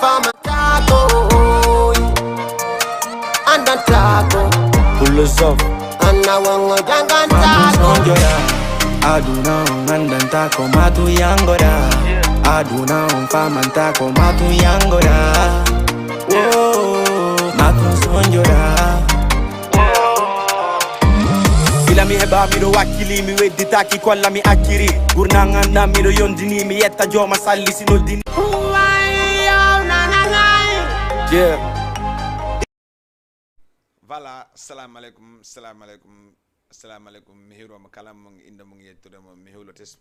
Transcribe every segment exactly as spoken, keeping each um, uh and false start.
Famantako, andantako. Pull us up. Anna wango jangantako. Sonjoya. Aduna on andantako matu yangoda. Aduna on famantako matu yangoda. Oh, matu sonjoda. Gila mi heɓa miɗo wakkili, mi wedditaki kolla mi acciri. Gurnal ngal nan miɗo yondini, mi yetta jooma salli si noddini. Yeah. Voilà, salam aleykum, salam aleykum, salam aleykum. Mi hiwroma kala mon, innde mon, yettude mon. Mi hiwlo tes-,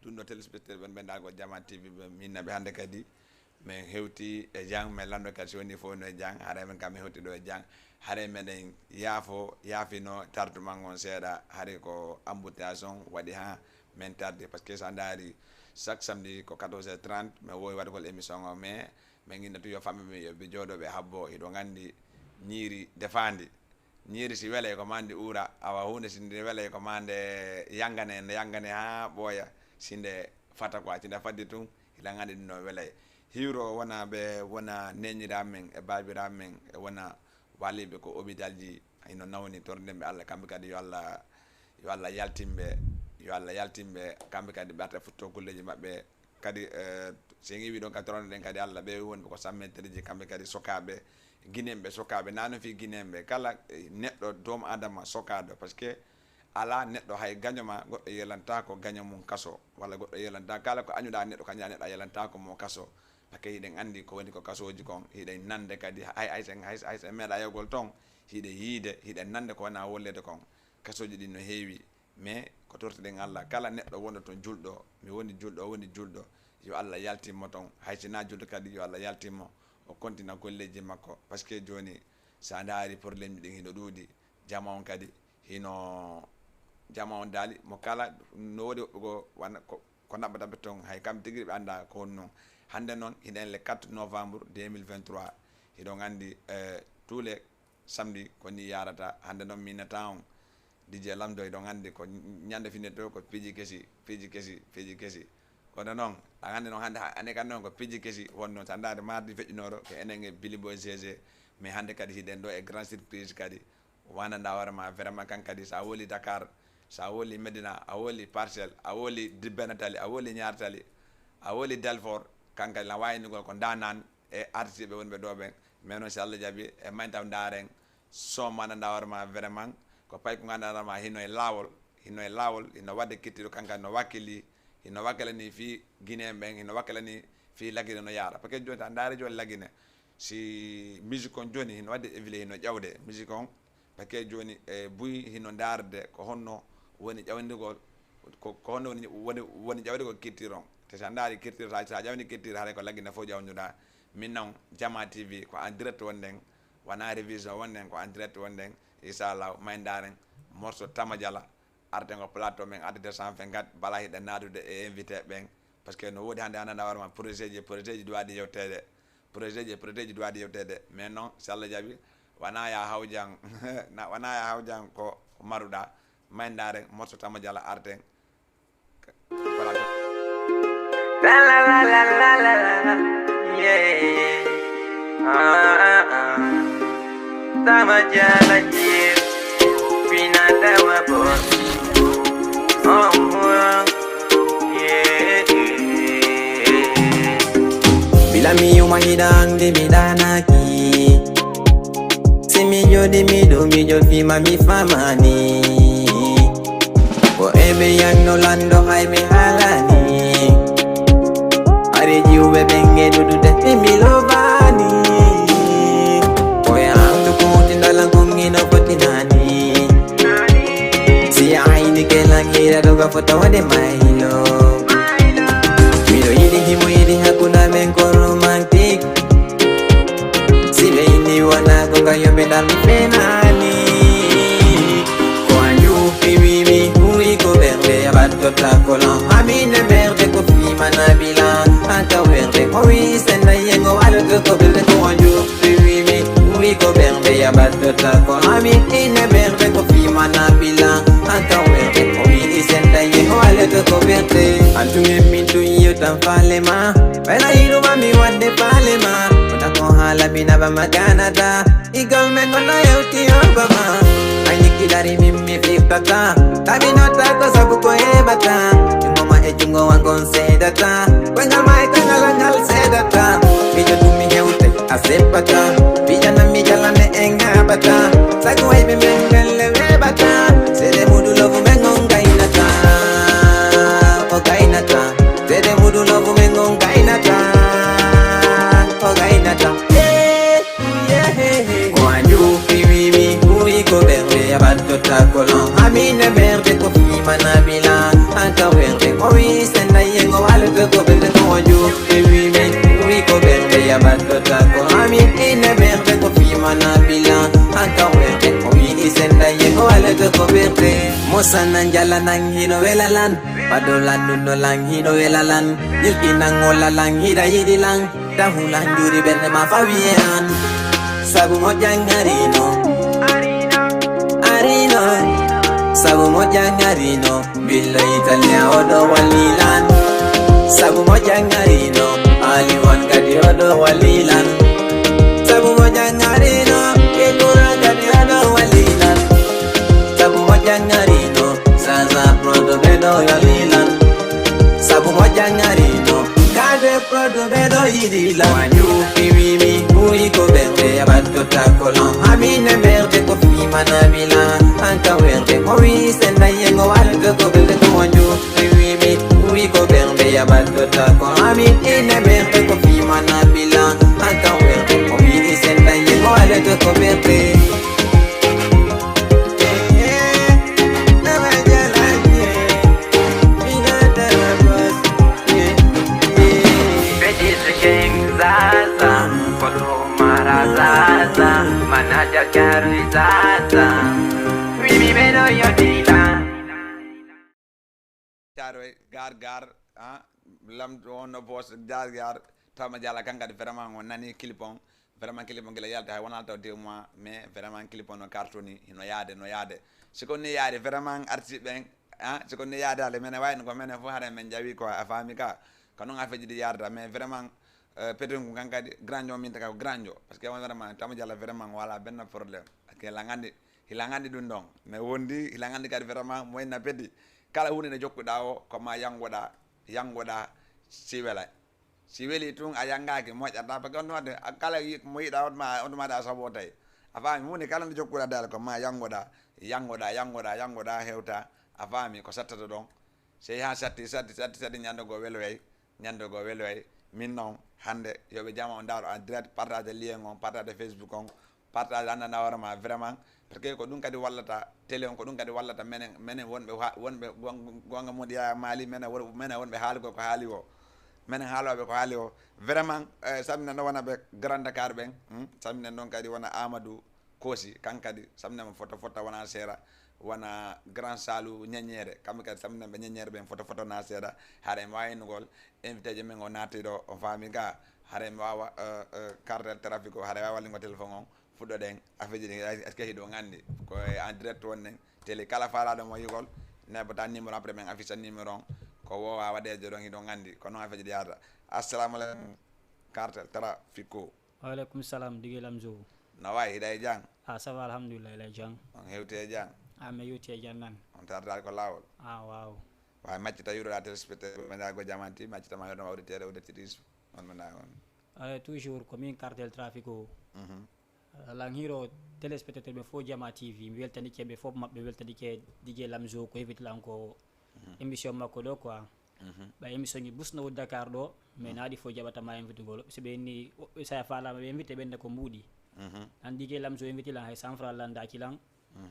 dunɗo téléspectateur ɓen ɓe ndago Jama T V ɓe, mi innaɓe hannde kadi. Min hewti e jang, min lanndo kadi si woni fof no e jang, haray min kam min hewti ɗo e jang. Haray meɗen yaafo, yaafino tardement on seeɗa, hari ko embouteillage on waɗi ha min tardi, parce que sa ndaari chaque samedi ko quatorze heures trente, min wowi waɗgol émission o, mais min inna tun yo famɓe ɓe, yo ɓe jooɗo ɓe habbo, hiɗon anndi ñiiri defaandi. Ñiiri si welay ko maa ndi uura, awa huunde si nde welay ko maa nde yanngane, nde yanngane haa ɓooya, si nde fata quoi, si nde faddi tun, hiɗen anndi ɗum no welay. Hiwro wona ɓe, wona neñiraaɓe men e baabiraaɓe men, e wona waaliiɓe ko hôpitalji, hino nawni, tornden ɓe Allah, kamɓe kadi yo Allah, yo Allah yaltin ɓe, yo Allah yaltin ɓe, kamɓe kadi ɓe arta fuɗɗo golleeji maɓɓe. Kadi, eh, si en ƴeewi ɗon ka torande ɗen kadi Allah, ɓe woni ko sammettereji, kamɓe kadi sokaaɓe, Guinéen ɓe sokaaɓe, na no fii Guinéen ɓe. Kala, eh, neɗɗo, doomu Adama sokaaɗo, parce que alaa neɗɗo hay gaño ma, goɗɗo yelantaa ko gaño mum kaso, walla goɗɗo yelantaa, kala ko añuɗaa neɗɗo, kañum neɗɗo a yelantaa ko mo kaso. Parce que hiɗen anndi ko woni ko kasooji kon, hiɗen nande kadi, hay, hay sen, hay, hay sen meeɗa yahgol ton, hiɗen yiide, hiɗen nande ko wona wolleede kon. Kasooji ɗin no heewi, mais ko tortuɗen Allah. Kala neɗɗo wonɗo ton julɗo, mi woni julɗo, o woni julɗo, yo Allah yaltin mo ton. Hay si na julɗo kadi, yo Allah yaltin mo, o kontina golleeji makko. Parce que jooni, sa ndaari problème ji ɗin hino ɗuuɗi, jama on kadi hino, jama on daali mo kala, no woodi woɓɓe goo wana ko, ko naɓɓata ɓe ton, hay kamɓe tigi ɓe anndaa ko honno. Hannde noon, hiɗen le quatre novembre deux mille vingt-trois. Hiɗon anndi, eh, tous les samedi ko ni yarata. Hannde noon mi innata on, D J Lamdo, hiɗon anndi ko ñande finetoo ko piiji kesi, piiji kesi, piiji kesi. Kono noon, a anndi noon hannde ha-, ane kan noon ko piiji kesi wonno. Sa ndaari mardi feƴƴunooɗo ko enen e Billy Boy G G, mais hannde kadi hiɗen ɗo e grande surprise kadi. Wananda hoore ma vraiment kan kadi, sa woli Dakar, sa woli Medina, a woli Parcelles, a woli Dibbe Natali, a woli Ñaar Tali, a woli Dalfort, kan kadi na waynugol ko ndanan e artiste ɓe wonɓe ɗo ɓen. Mais noon si Allah jaɓi, e mayntam ndaaren, son ma nanda hoore ma vraiment, ko pay ko gandanɗa ma hino e laawol, hino e laawol, hino wadde kittiɗo kan kadi no wakkili, hino wakkilani fii Guinéen ɓen, hino wakkilani fii Lagine no yaara. Parce que jooni sa ndaari jooni Lagine, si musique on jooni hino wadde évolué, hino ƴawde musique on, parce que jooni e buy hino ndaarde ko honno woni ƴawndigol, ko, ko honno woni, woni, woni ƴawde ko culture on. Te sa ndaari culture, sa, sa ƴawni culture, haray ko Lagine fof ƴawnuɗa. Min noon, Jama T V, ko en direct wonɗen, wona révision wonɗen, ko en direct wonɗen. Inchallah, may ndaaren morceau Tama Jala, arten ko plateau men, arde cent vingt-quatre, bala hiɗen naadude e invité ɓen. Parce que no woodi hannde, a nana hoore ma, projet ji, projet ji duwaade yewteede. Projet ji, projet ji duwaade yewteede. Mais noon, si Allah jaɓi, wona ya hawjan, na, wona ya hawjan ko maruɗa. May ndaaren morceau Tama Jala, arten. Voilà. La la la la la la la. Yeah. Ah, ah, ah. Tama Jala, yeah. Fina Dawa boss. Oh, oh. Yeah, yeah. Bila mi yuma hidang di mi danaki. Si mi jodi mi do mi jol fi ma mi famani. Ko ebe yang no lando hay mi halani. Are jiwɓe ɓen e dudude mi lovani. Ko e an to koti ndalan kon ino fotinani. Si a hayni ke lan hira doga fota wade maylo. Miɗo yiɗi himo yiɗi hakkunde men ko romantique. Si ɓe inni wona ko nga yoɓe ndar mi fenani. Ko anju mi wi mi huwi ko ɓernde yaɓatto ta kolon. Amine ɓernde ko fimana bila. Anka werde ko wi senna yengo walo ko ɓernde ko anju mi wi mi huwi ko ɓernde yaɓatto ta kolon. Amine ɓernde ko fimana bila. Anka werde ko wi senna yengo walo ko ɓernde. Antu min tun yo tan falema. Wena hiɗuma mi wadde falema. Tabina ba maganata, igol men kono hewti o bama. Ay nikki dari min mi fiftata, tabinota ko sabu ko hebata. Jungo ma e jungo wangon sedata, koyngal ma e koyngal angal sedata. Mijo dum mi hewte a seppata, bijana mi jala me en habata. Sagu ay be men men le webata, sede mudu lovu men on gainata, o gainata. Sede mudu lovu men on gainata, o gainata. Hey, yeah. Ko anju piwi mi uri ko berbe abatto takolo. Amine berbe ko fi manabila, anta werde ko wi senda yengo wale ko berbe ko anju piwi mi uri ko berbe abatto takolo. Amine berbe ko fi manabila, anta werde ko wi senda yengo wale ko berbe. Mosana njala nang hino welalan. Padolan nunno lan hino wela lan, yilki nan o lalan hida yidi lan. Tahulan juri berne ma fawiye an. Sabu mo jangarino, arino. Sabu mo jangarino, billo italia odo walilan. Sabu mo jangarino, aliwon kadi odo walilan. Sabu mo jangarino, ikura kadi odo walilan. Sabu mo jangarino, Zaza Prodo ɓe ɗo yalilan. Sabu mo jangarino, Kade Prodo ɓe ɗo yiɗilan. Wanyu piwimi, ɓuri ko ɓerɓe abatto takolon. Amine ɓerɓe ko fimana bila. Anka werɓe ko wi senda yengo walɓe ko ɓerɓe ko wanyu piwimi, ɓuri ko ɓerɓe abatto takon. Amine ɓerɓe ko fimana bila. Anka werɓe ko wi senda yengo walɓe ko ɓerɓe. Caroy gar gar, ah, lamɗo on no boss gar gar. Tama jala kan kadi vraiment on nani clip on. Vraiment clip on gila yalta hay wona taw deux mois, mais vraiment clip on no cartoni, hino yaade, no yaade. Si ko ni yaade vraiment artiste ɓen, ah, si ko ni yaade ale mene wayno ko mene fof hare men jawi ko a faami ka. Ko non affaire ji ɗi yarda, mais vraiment, euh, peut-être ko kan kadi grand jo min taka ko grand jo. Parce que on vraiment tama jala vraiment wala benn problème. Parce que la ngandi, hila ngandi ɗum ɗon. Mais wondi hila ngandi kadi vraiment moyen na pedi. Kala hunde nde jokkuɗa o ko ma yangoɗa, yangoɗa si wela. Si weli tun a yangaaki moƴƴata, parce que on ɗumade kala mo yiɗa on ma on ɗumade a sabo tawi. A faami, hunde kala nde jokkuɗa dal ko ma yangoɗa, yangoɗa, yangoɗa, yangoɗa hewta. A faami ko sattata ɗon. Sey ha satti satti satti satti ñande goo weloyay, ñande goo weloyay. Min noon hande yoɓe jama o ndaaro en direct, partage lien on, partage Facebook on, partage annana hoore ma vraiment. Parce que ko ɗum kadi wallata télé on, ko ɗum kadi wallata menen, menen wonɓe ha wonɓe gonga mum ɗiya maali menen won menen wonɓe haalugo ko haali o. Menen haaloɓe ko haali o. Vraiment, eh, samina no wona ɓe grand Dakar ɓen. Hmm? Samina noon kadi wona Amadou Kosi kan kadi samina mo foto fotta wona seera, wona grand salu ñeñere kamɓe kadi samina ɓe ñeñere ɓen foto foto na seeɗa. Haɗa mi wawi innugol invité ji men o naati ɗo o faami ga. Haɗa mi wawa, eh, eh, cartel trafic o haɗa wawi wallingo téléphone on. Fuɗɗoɗen affaire ji ɗi est ce que hiɗo gandi ko en direct wonɗen télé kala falaɗo mo yigol. Neɓata numéro après men affiche numéro on. Ko wowa waɗejo ɗon hiɗo gandi ko non affaire ji ɗi yahata. Assalamu aleykum. Cartel trafico. Waaleykum salam dige lamzo. No wayi hiɗa e jang? A sava alhamdulillah ila jang. On hewti e jang? A mi hewti e jang nan. On tardaɗo ko lawol? A waw. Wawi maccita yuroɗa téléspectateur meɗa go jamanti maccita ma yoɗoma auditeur auditrice. On mena on. Toujours ko min cartel trafic o. Lan hiro téléspectateur ɓe fof jama tv mi weltanike ɓe fof maɓɓe weltanike dj lamzo ko hewiti lan ko émission makko ɗo quoi. Ɓay émission ji busnowo dakar ɗo mais naɗi fof jaɓatama invitugol so ɓe ni woɓɓe sa falama ɓe invité ɓenne ko mbuuɗi. An dj lamzo invité lan hay cent franc landaki lan.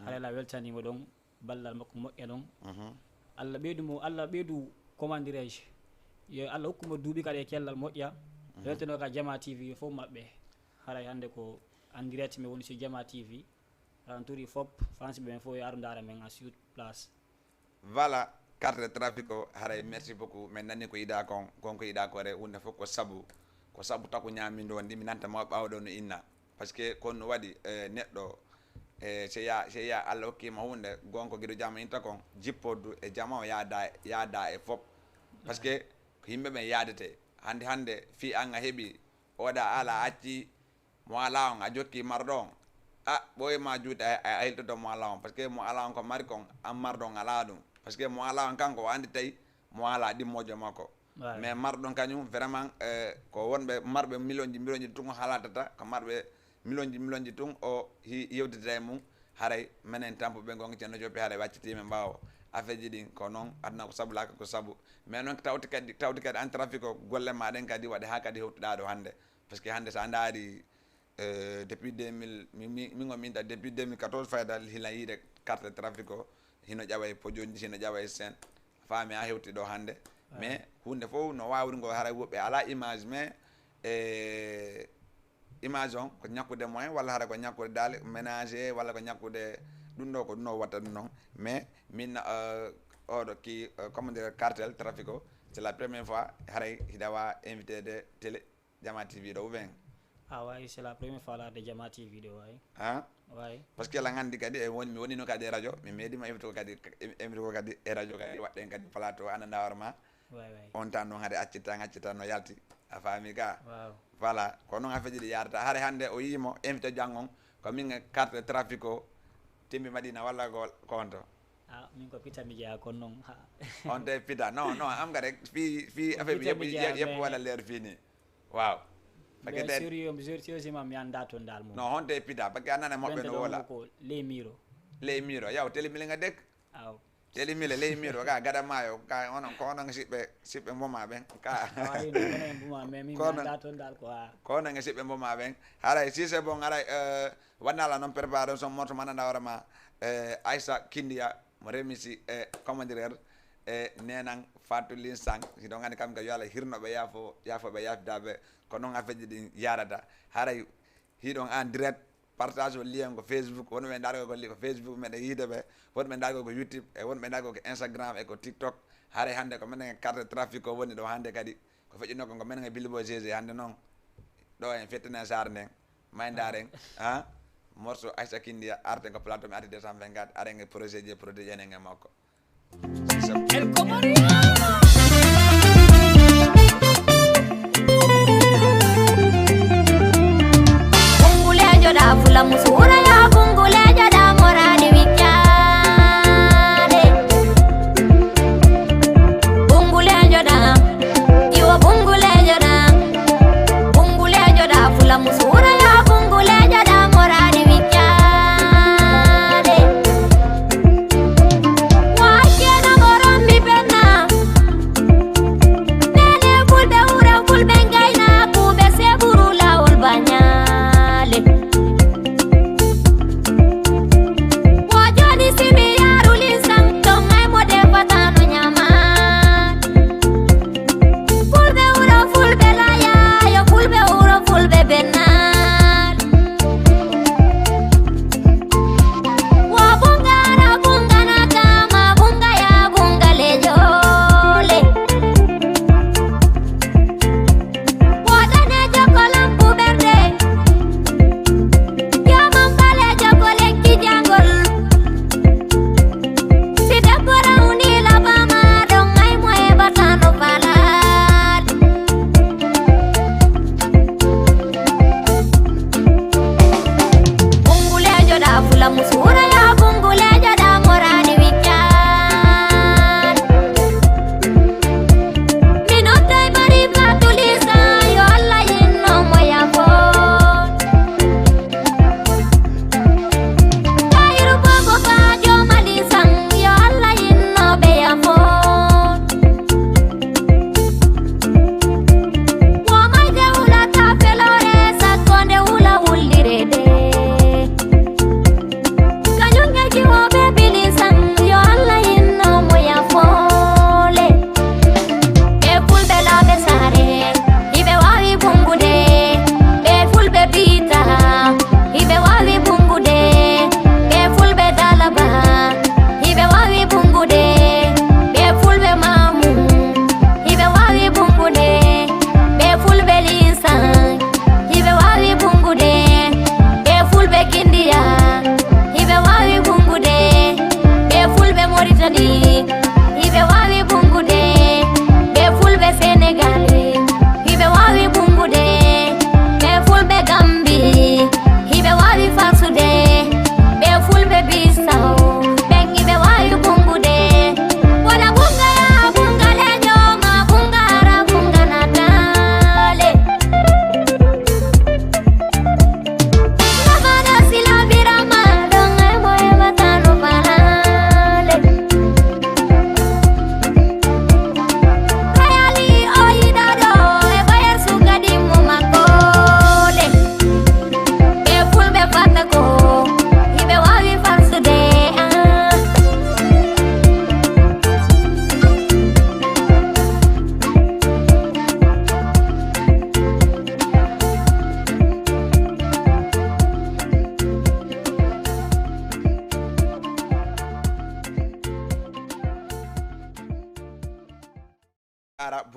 Haɗa la weltanimo ɗon. Ballal makko moƴƴa ɗon. Allah ɓeydu mo Allah ɓeydu comment dirais-je, yo Allah hokku mo duuɓi kadi e cellal moƴƴa. Weltano ka jama tv fof maɓɓe. Haray hannde ko en direct mi woni sur jama tv. Haɗa turi fop fansiɓe men fof yo aru ndaara men en sur place. Voilà. Carte de trafic o haray merci beaucoup min nani ko yiɗa kon kon ko yiɗa kore hunde fof ko sabu. Ko sabu taku ñamindo ndi mi nanta mawɓe ɓawɗo no inna. Parce que kon no waɗi neɗɗo, e seya seya allah hokkima hunde gonko giɗo jama inta kon jippoddu e jama o yaada yaada e fop. Parce que ko yimɓe ɓen yaadete hande hande fi an a heeɓi oɗa ala acci. Mo alaa on, a jokki marɗo on. A ɓooyi ma juuɗe, a, a, a hiltoto mo alaa on. Parce que mo alaa on ko mari kon, an marɗo on alaa ɗum. Parce que mo alaa on kanko, o anndi tawi mo alaa ɗimmoojo makko. Waaw. Mais marɗo on kañum, vraiment, eh, ko wonɓe marɓe miliyonji, miliyonji tun o haalatata, ko marɓe miliyonji, miliyonji tun o hi-, yewtidata e mum. Haray menen tampuɓe ngon Ceerno Joppi haray ɓe accitiima ɓaawo. Afeeji ɗin ko noon, aduna ko sabu, laaka ko sabu. Mais noon tawti kadi, tawti kadi an Trafic o, golle ma ɗen kadi waɗi haa kadi hewtuɗaa ɗo hannde. Parce que hannde so a ndaari, eh, depuis deux mille, mi, mi, min o min da depuis deux mille quatorze fayda hila yiide carte Trafic o, hino ƴawa e Pojonji, hino ƴawa e Sen. Faami a hewti ɗo hannde. Ah. Mais huunde fof no waawri ngo haray woɓɓe alaa image, mais, eh, image on ko ñakkude moyen walla hara ko ñakkude daal ménager walla ko ñakkude ɗum ɗo, ko ɗum o watta ɗum noon. Mais min, euh, oɗo ki, euh, comment dire, cartel Trafic o, c'est la première fois haray hiɗa wa invité de télé Jama T V ɗo ou bien? Ah ouais, c'est la première fois là de Jama T V ɗo, ouais. Hein? Ouais. Parce que la nganndi kadi e woni, mi wonino kadi e radio, mi meeɗima invité ko kadi, invité ko kadi e radio kadi waɗɗen kadi plateau, ananda hoore ma. Way, way. On tan noon hade accita, accita no yalti. A faami ka? Waaw. Voilà, ko noon afeeji ɗi yaarata. Hare hannde o yii mo invité janngon, ko min e carte Trafic o, Timbi Madina walla ko, ko on to? Ah, min ko pita mi jeyaa kon noon. Ha. On te pita. Non, non, am ga rek, fii, fii affaire bi yëpp, yëpp wala leer fii nii. Waaw. Parce que bien sûr, yo, mi sûr, mi anndaa toon daal moom. Non, honto e pita, parce que a nana moɓɓe no wola. Ko ley miiro. Ley miiro, yaw, teli mili nga dëkk. Aw. Teli mili, ley miiro, ka gada maayo, ka onon, ko onon siɓɓe, siɓɓe mboma ɓen. Ka. Awa, yino, kono en mboma, mais min mi anndaa toon daal ko ha. Ko onon e siɓɓe mboma ɓen. Haray, si c'est bon, haray, euh, wannala noon préparation morto mananda hoore ma, euh, Aïssa Kindiya, mo remisi e, comment dire, e nenan Fatou Lin Sang, hiɗon anndi kam ka yo Allah hirno ɓe, yaafo, yaafo ɓe, yaafida ɓe, ko noon afeeji ɗin yaarata. Haray hiɗon en direct, partage o lien ko Facebook, wonɓe ndaargo ko li-, ko Facebook meɗen yiide ɓe, wonɓe ndaargo ko YouTube, e wonɓe ndaargo ko Instagram e ko TikTok. Haray hannde ko menen e carte Trafic o woni ɗo hannde kadi, ko feƴƴunoo kon ko menen e Bilbo G G hannde noon, ɗo en fettinen saare nden. May ndaaren, ah, morceau Aïssa Kindiya, arten ko plateau mi arti deux cent vingt-quatre, aren e projet je projet enen e makko. El Comorien. Bungulejo da fula musu wura ya, bungulejo da moradi wiccade. Bungulejo da, iwo bungulejo da. Bungulejo da fula musu wura ya, bungulejo da moradi wiccade. Wajjena moron mi benna. Nene fulɓe wura fulɓe ngayna kuɓe seburu lawol bañale.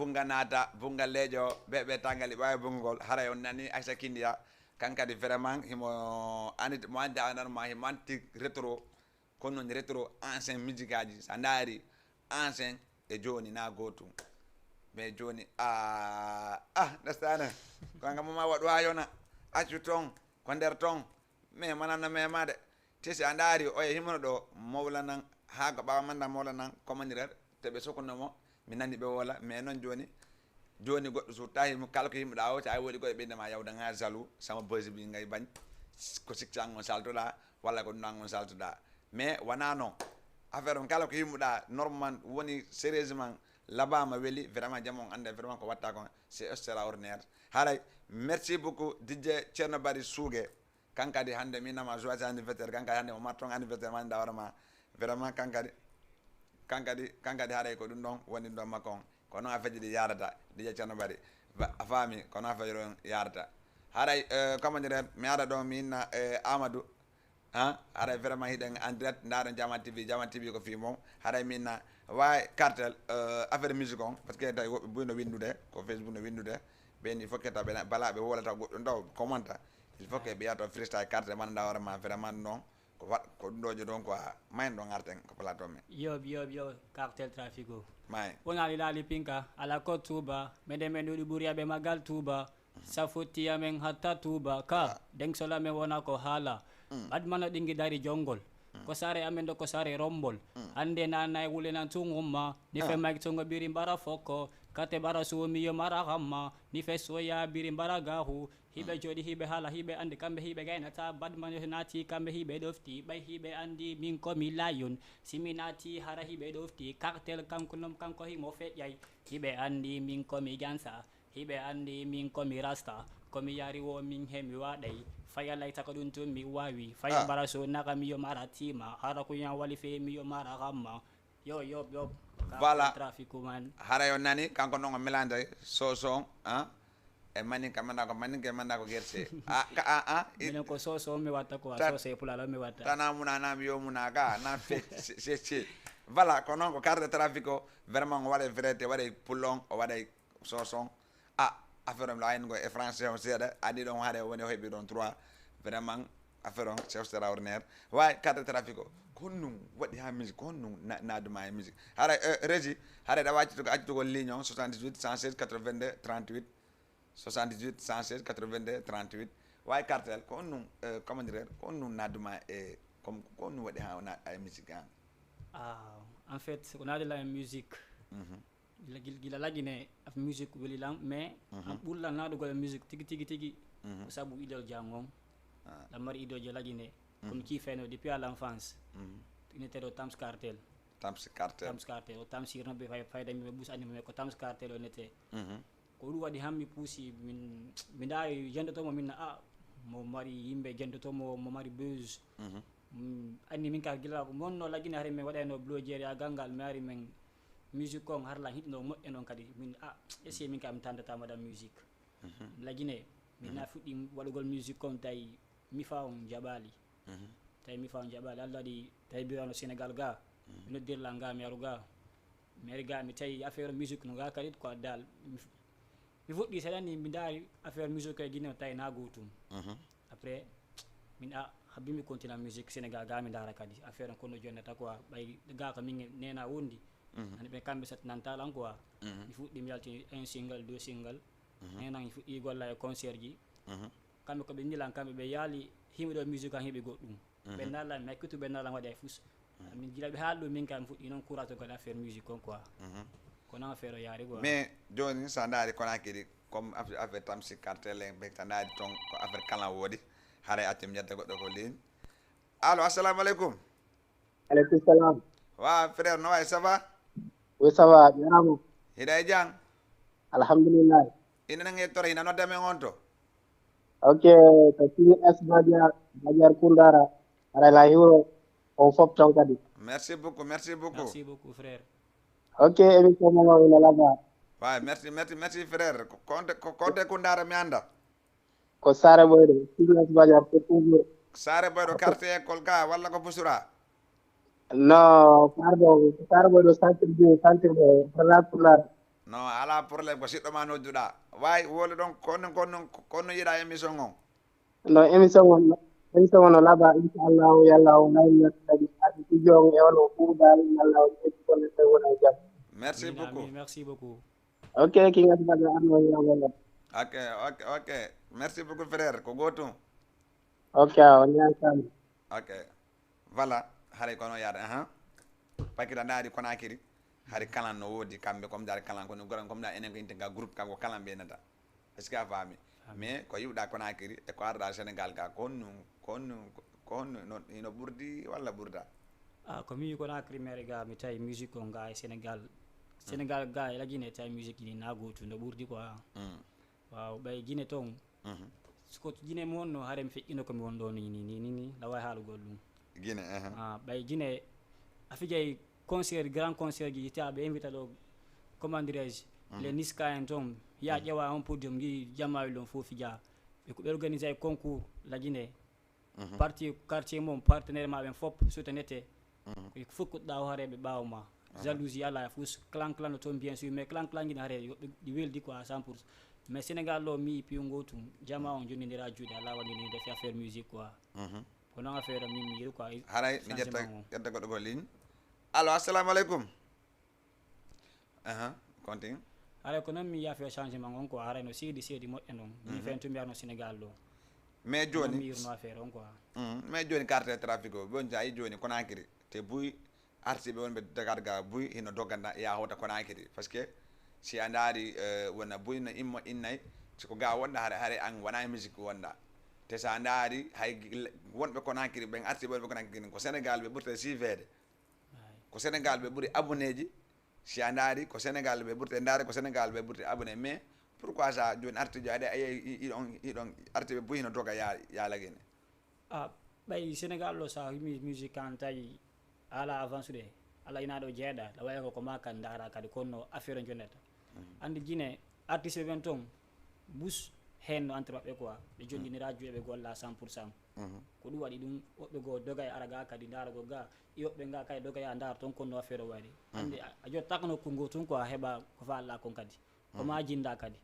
Bunga naata, bunga leeƴo, ɓe ɓe tangali ɓaawi bungol, haray on nani Aisha Kindia, kan kadi vraiment himo anit-, mo andi anan ma himo anti retro, kono non retro ancien musique aji, sa ndaari ancien e jooni na gootum. Mais jooni, ah, ah, ndestana, ko nga mama waɗu ha yona, accu ton, ko nder ton, mais manana memade. Te si a ndaari oye himono ɗo, mawla nan, haa ko ɓaawa manda mawla nan, komanirer, te ɓe sokuno mo, mi nani ɓe wola, mais non jooni, jooni goɗɗo so tawi mo kala ko yimɓe ɗa o, si a woodi koye ɓeyde ma yawda nga jaloux, sama buzz bi ngay bañ, ko sikki an on saltoɗa, walla ko ɗum an on saltoɗa. Mais wona non. Affaire on kala ko yimɓe ɗa, normal, woni sérieusement, labama weli, vraiment jam on ande, vraiment ko watta kon, c'est extraordinaire. Haray, merci beaucoup, D J Thierno Bari Suuge. Kankadi hannde mi nama joyeux anniversaire, kankadi hannde mo marton anniversaire ma nda warma. Vraiment kankadi, kankadi, kankadi haray ko ɗum ɗon woni ɗon makko on. Ko noon affaire ji ɗi yaarata, D J Thierno Bari. Ba-, a faami, ko noon affaire on yaarata. Haray, euh, comment dirais, mi ara ɗo mi inna, euh, Amadou. Hein? Haray vraiment hiɗen en direct, ndaaren Jaman T V, Jaman T V ko fii mon. Haray mi inna, way Kartel, euh, affaire musique on, parce que tawi woɓɓe buy no winndude, ko Facebook no winndude. Ɓen il faut que taw ɓe na-, bala ɓe wolata goɗɗum taw, commenta. Il faut que ɓe yato freestyle Kartel man nda warma vraiment non. Ko wa-, ko ɗum ɗo je ɗon quoi, mayen ɗon arten ko plateau men. Yob, yob, yob, Cartel Trafico. May. Wona li laali pinka, ala ko tuuba, mede men ɗuɗi ɓuri aɓe magal tuuba. Sa fotti amen hatta tuuba, ka, ah, deng sola men wona ko haala. Mm. Ɓad mana ɗingi dari jongol. Mm. Ko sare amen ɗo ko sare rombol. Mm. Ande na nay wule nan tungumma, ni fe, ah, mayk tongo biri mbara foko, kate bara suwo mi yo mara hamma, ni fe soya biri mbara gahu, hiɓe, mm, jooɗi, hiɓe haala, hiɓe anndi, kamɓe hiɓe gaynata, badman naati, kamɓe hiɓe ɗofti, ɓay hiɓe anndi, min ko mi layon, si mi naati, hara hiɓe ɗofti, Kartel kanko non, kanko himo feƴƴay, hiɓe anndi, min ko mi jansa, hiɓe anndi, min ko mi rasta, ko mi yari wo, min he mi waɗay, faya layta ko ɗum tun mi wawi, faya, ah, bara so naka mi yo mara tima, hara ko yan wali fe mi yo mara hamma, Yo, yo, yo. Voilà. Trafic man. Haray on nani, kanko non o melande soson, hein? E maninka manda ko maninka, manda ko gerse. Ah, ka, ah, ah, i- Minen ko soso mi watta ko, tan, soso e pulaar mi watta. Tana muna nam yo muna ga, nan fe, se, se, se. Voilà, ko non ko Kartel Trafico, vraiment o waɗay frette, o waɗay pulon, o waɗay soson. Ah, affaire on la en go e français on seeɗa, adi ɗon haɗe woni o heɓi ɗon trois. Vraiment, affaire on c'est extraordinaire. Way Kartel Trafico, ko honɗum waɗi ha musique, ko honɗum na-, naaduma e musique? Haray, euh, Régie, haray ɗa waccitugo, accitugol ligne on, soixante-dix-huit cent seize quatre-vingt-deux trente-huit, soixante-dix-huit cent seize quatre-vingt-deux trente-huit. Way Kartel, ko honɗum, euh, comment dirais, ko honɗum naaduma e, comme, ko honɗum waɗi ha o naat e musique an? Ah, en fait, ko naadi la musique. Mhm. Gila, gila, gila Lagine af musique weli lan, mais, mhm, an ɓurlan naɗugol musique tigi, tigi, tigi. Mhm. Ko sabu idol jang on. Ah. Lan mari idol je Lagine. Komi, mhm, kiifeno depuis à l'enfance. Mhm. Ine teɗo Tams Kartel. Tams Kartel. Tams Kartel. O Tamsir no ɓe fay-, fayda mi ɓe ɓus anndi mo, mais ko Tams Kartel o nete. Mhm. Ko ɗum waɗi han mi puusi, min, mi ndaari jendoto mo, min na, ah, mo mari yimɓe jendoto mo, mo mari buzz. Mhm. Mm, anni min ka gila ko monno Lagine, hari min waɗayno blogeri a gangal, mi ari min musique on har lan hiɗno moƴƴa non kadi. Min, ah, essayer min ka mi tandata madame musique. Mhm. Lagine, min, mhm, na fuɗɗi waɗugol musique on tawi mi fa on jaɓali. Mhm. Tawi mi fa on jaɓali. Allah waɗi tawi birano Sénégal ga. Mhm. Mi noddirla nga mi aru ga. Mi ari ga mi tawi affaire musique no ga kadi quoi dal. Mi fu-, mi fuɗɗi seeɗa ni mi ndaari affaire musique e Guinée o tawi na gootum. Mhm. Après, min a habbi mi continue musique Sénégal ga mi ndaara kadi affaire on kono jonnata quoi ɓay ga ko min nena wondi. Mhm. Ani ɓe kamɓe sattinanta lan quoi. Mhm. Mi fuɗɗi mi yalti un single, deux single. Mhm. Nena mi fuɗɗi golla e concert ji. Mhm. Kamɓe ko ɓe nilan kamɓe ɓe yaali himi ɗo musique an heɓi goɗɗum. Mhm. Ɓe nalan mi hakkitu ɓe nalan waɗi e fus. Mhm. Min gila ɓe haali ɗum min kam fuɗɗi noon courage ko affaire musique on quoi. Mhm. Ko noon affaire o yaari quoi. Mais jooni so a ndaari Conakry comme affaire, affaire Tamsir Kartel en ɓe, so a ndaari toon ko affaire kalan woodi. Haray accu mi ƴetta goɗɗo ko ligne. Allo, assalamu aleykum. Aleykum salam. Wa frère, no wayi, ça va? Oui, ça va, jarama. Hiɗa e jam? Alhamdulillah. Ina nange toro, ina nodda men on to? Ok, ko T S Badiar, Badiar Kundara. Aɗa la hiwro on fof toon kadi. Merci beaucoup, merci beaucoup. Merci beaucoup, frère. Ok, émission mo ina laba. Wa, merci, merci, merci, frère. Ko, ko honto, ko, ko honto e Kundara mi annda? Ko Saare Boyɗo, T S Badiar, ko toujours. Saare Boyɗo, quartier école ga, walla ko Busura? Non, pardon, Saare Boyɗo, centre ville, centre de, Pulaar. Non, alaa problème, ko siɗɗo ma nodduɗaa. Waay, wowle ɗon, kono, kono, kono yiɗaa émission on. No émission on, émission on no laaɓa, inchallahu, yalla o wayno kadi, adi studio on e on o ɓuuɗa, yalla o ƴetti golle ɗe wona e jam. Merci Amin, beaucoup. amin, merci beaucoup. Ok, ki ngati baɗa arno yalla. Ok, ok, ok. Merci beaucoup, frère. Ko gootum. Ok, on ñaantaama. Ok. Voilà, haray kono yaade, aha. Pakira ndaari Konakiri. Hari kalan no woodi kamɓe comme ndaari kalan kono goran comme nda enen ko inte ga groupe ka ko kalan ɓe nata. Est-ce que a faami? Mais ko yiwɗa Konakiri e ko arɗa Sénégal ga ko honno, ko honno, ko honno no, ino ɓurdi walla ɓurda? Ah, ko mi Konakiri mere ga mi tawi musique on ga e Sénégal. Sénégal ga e la Guinée tawi musique ni na gotu no ɓurdi quoi. Mm. Waaw, ɓay Guinée ton. Mhm. Ko Guinée mi wonno hare mi feƴƴino ko mi wonɗo ni ni ni ni ni laway haalugol ɗum. Guinée, aha. Ah, ɓay Guinée a fijay concert, grand concert ji ta ɓe invita ɗo, comment dirais-je, les Niska en ton ya ƴewa on podium gi jamawil ɗon fof fija. Ɓe ko ɓe organisé concours la Guinée. Parti quartier mum partenaire ma ɓen fof soutenete. Ko fof kuɗɗa o hareɓe ɓawo ma. Jalousie ala e fof clan clan no toon bien sûr mais clan clan gina hare yoɓe ɗi weldi quoi à cent pour cent. Mais Sénégal ɗo mi piwngo tum jama on jonnidira juuɗe ala waɗi ni defi affaire musique quoi. Mhm. Ko noon affaire min mi yiɗi quoi. Haray mi ƴetta Changement o. Ƴetta goɗɗo ko ligne. Allo, assalamu aleykum. Aha, continue. Haray ko noon mi yafi o changement on quoi haray no seedi seedi moƴƴa noon min fen to mbiyatno Sénégal ɗo. Mais Noon mi joni yirno affaire on quoi. Mm, mais joni carte trafic o bon sa yi joni Konakiri te buy artiɓe wonɓe Dakar ga buy hino dogana ya hota Konakiri parce que si a ndaari eh, wona buy no immo innay siko ga wonda hare hare an wona e musique wonda te sa ndaari hay gil- wonɓe Konakiri ɓen artiɓe wonɓe Konakiri ko Sénégal ɓe ɓurta sivede. Ko Sénégal ɓe ɓuri abonné ji. Si a ndaari ko Sénégal ɓe ɓurti ndaari ko Sénégal ɓe ɓurti abonné mais pourquoi sa joni artijo aɗa ayi iɗon iɗon artiɓe buy hino doga ya ya la Guinée? Ah, ɓay Sénégal ɗo sa himi musique an tawi ala avance de ala ina ɗo jeeɗa la waya ko ko ma kan ndaara kadi konno affaire on jonnata. Andi Guinée artiste ɓen ton bus hen no entre maɓɓe quoi ɓe jonnginira juuɗe ɓe golla cent pour cent. Ko ɗum waɗi ɗum woɓɓe goo doga e ara ga kadi ndaara go ga e woɓɓe ga kadi doga ya ndaara ton konno affaire o wayri. Andi a a jottaka nokku ngo tun quoi heɓa ko fa Allah kon kadi ko ma jinda kadi.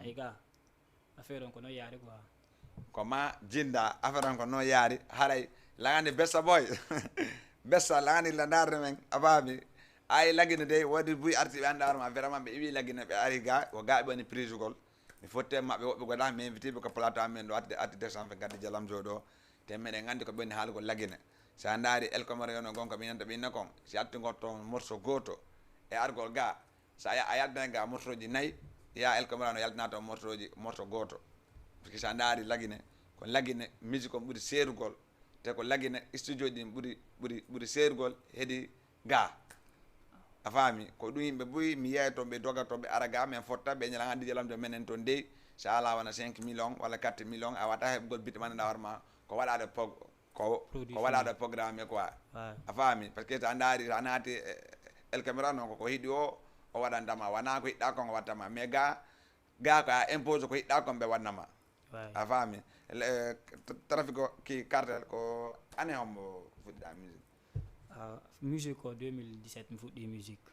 Ay ga affaire on ko noon yaari quoi. Ko ma jinda affaire on ko noon yaari haray lagani bessa boy. Bessa lagani la ndaarde men a faami. Ay lagine dey wodi buy arti ɓe anndaar ma vraiment ɓe iwi lagine ɓe ari ga ko ga ɓe woni prisugol. Mi fotte maɓɓe woɓɓe goɗa mi invitiɓe ko plateau amen ɗo atti atti deux cent vingt gaddi jalam joɗo. Te meɗen anndi ko ɓenni haalugol lagine. Sa ndaari elkomore yono gonko ɓe ñanta ɓinna kon si attugol toon morso gooto e argol ga. Sa ya a yaltay ga morsoji nayi ya elkomore no yaltana toon morsoji morso gooto. Parce que sa ndaari lagine ko lagine musique on ɓuri seerugol. Te ko lagine studio ɗin ɓuri ɓuri ɓuri seerugol hedi ga. A faami ko ɗum yimɓe buy mi yeeya toon ɓe doga toon ɓe ara ga men fotta ɓe ñala hannde jalamjo menen toon dey. Sa ala wona cinq million walla quatre million a wata heɓgol bit mananda hoore ma ko waɗaɗo pog ko ko waɗaɗo programme quoi. A faami parce que sa ndaari sa naati elkamera noon koko hiɗi o o waɗantama wona ko hiɗɗa kon o wattama mais ga ga ko a impose ko hiɗɗa kon ɓe wannama. A faami. Trafic ki cartel ko ane hombo fuɗɗa musique? Musique ko deux mille dix-sept mi fuɗɗi musique.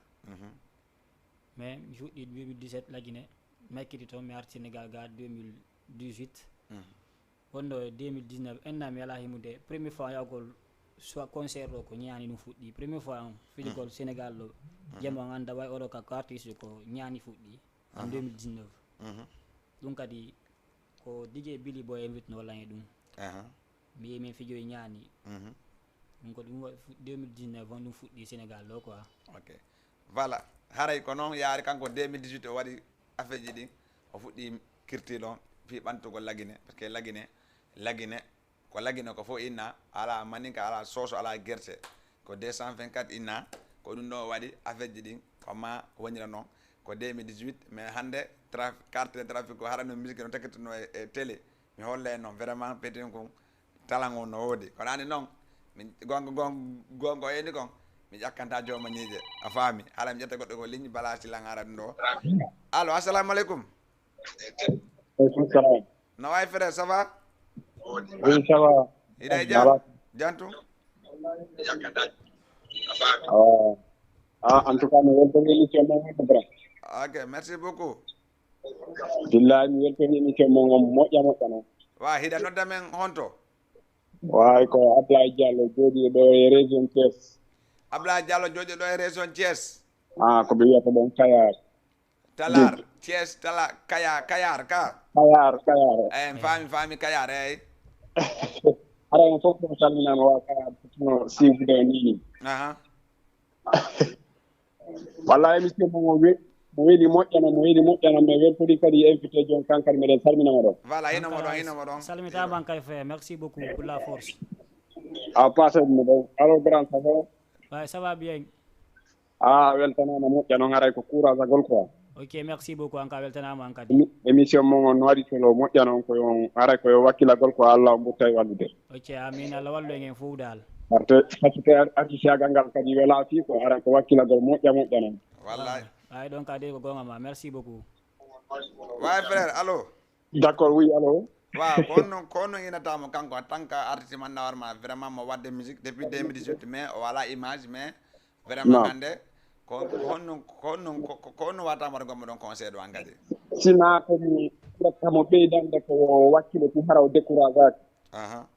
Mais mi fuɗɗi deux mille dix-sept lagine makkiti toon mi arti Sénégal ga deux mille dix-huit. Wonno e deux mille dix-neuf enna mi ala himude premier fois yahgol soit concert ɗo ko ñaani ɗum fuɗɗi premier fois on fijugol Sénégal ɗo. Jama on annda way oɗo ka ko artiste ko ñaani fuɗɗi en deux mille dix-neuf. Ɗum kadi ko DJ Billy Boy invite no lan e ɗum. Mi yehi min fijoyi ñaani. Ɗum ko ɗum waɗi deux mille dix-neuf on ɗum fuɗɗi Sénégal ɗo quoi. Ok. Voilà. Haray ko noon yaari kanko deux mille dix-huit o waɗi affaire ji ɗin o fuɗɗi kirtiɗo fii ɓantugol lagine parce que lagine lagine ko lagine ko fof inna ala maninka ala soso ala gerte. Ko deux cent vingt-quatre inna ko ɗum ɗo o waɗi affaire ji ɗin ko ma wonira noon. Ko deux mille dix-huit mais hannde traf carte de trafic o harano musique no takkitino e télé. Mi holle noon vraiment petin kon talango no woodi kono ani noon min gonga gonga gonga o eni kon mi ƴakkanta jooma ñiiƴe. A faami hala mi ƴetta goɗɗo ko ligne bala si langara ɗum ɗo. Allo, assalamu aleykum. Aleykum salam. No wayi frère, ça va? Oui, ça va. Hiɗa e jam? Jantu? Ah, en tout cas mi weltani émission ma wonde bra. Ok, merci beaucoup. Billahi, mi weltoni émission mon on moƴƴa moƴƴa noon. Wa hiɗa nodda men honto? Waay, ko Ablaye Diallo jooɗiiɗo ɗo e région Thiès. Ablaye Diallo jooɗiiɗo ɗo e région Thiès. Ah, ko ɓe wiyata ɗon Kayar. Talar, Thiès, tala, Kaya, Kayar ka. Kayar, Kayar. Eh, mi faami, faami Kayar, eh. Hara on fof ko salminama wa Kayar no siwude ni. Aha. Walla émission mo mo we mo weli moƴƴana mo weli moƴƴana mi weltori kadi invité jon kankadi meɗen salminama ɗon. Voilà, hino mo ɗon, hino mo ɗon. Salmitama kay frère, merci beaucoup pour la force. A passé mo ɗon. Alors grand ça va? Ouais, ça va bien. A weltanama moƴƴa noon haray ko courage agol quoi. Ok, merci beaucoup, an ka weltanama an kadi. Émi- émission mo on no waɗi solo moƴƴa noon ko on haray ko yo wakkilagol ko Allah o mbutta e wallude. Ok, amin, Allah wallu en en fof dal. Parce que parce que artisiagal ngal kadi wela fii ko haray ko wakkilagol moƴƴa moƴƴa noon. Wallahi. Ay donc adi ko gonga ma, merci beaucoup. Wa frère, allô? D'accord, oui, allô? Wa ko honno ko honno inatamo kanko en tant que artiste man nawar ma vraiment mo wadde musique depuis deux mille dix-huit mais o wala image mais vraiment Non. Hande ko ko honno ko honno ko ko- ko honno watama waɗa gommo ɗon conseil ɗo an kadi? Sina komi ɓurata mo ɓeydande ko wakkilo tun hara o décourage aki. Aha.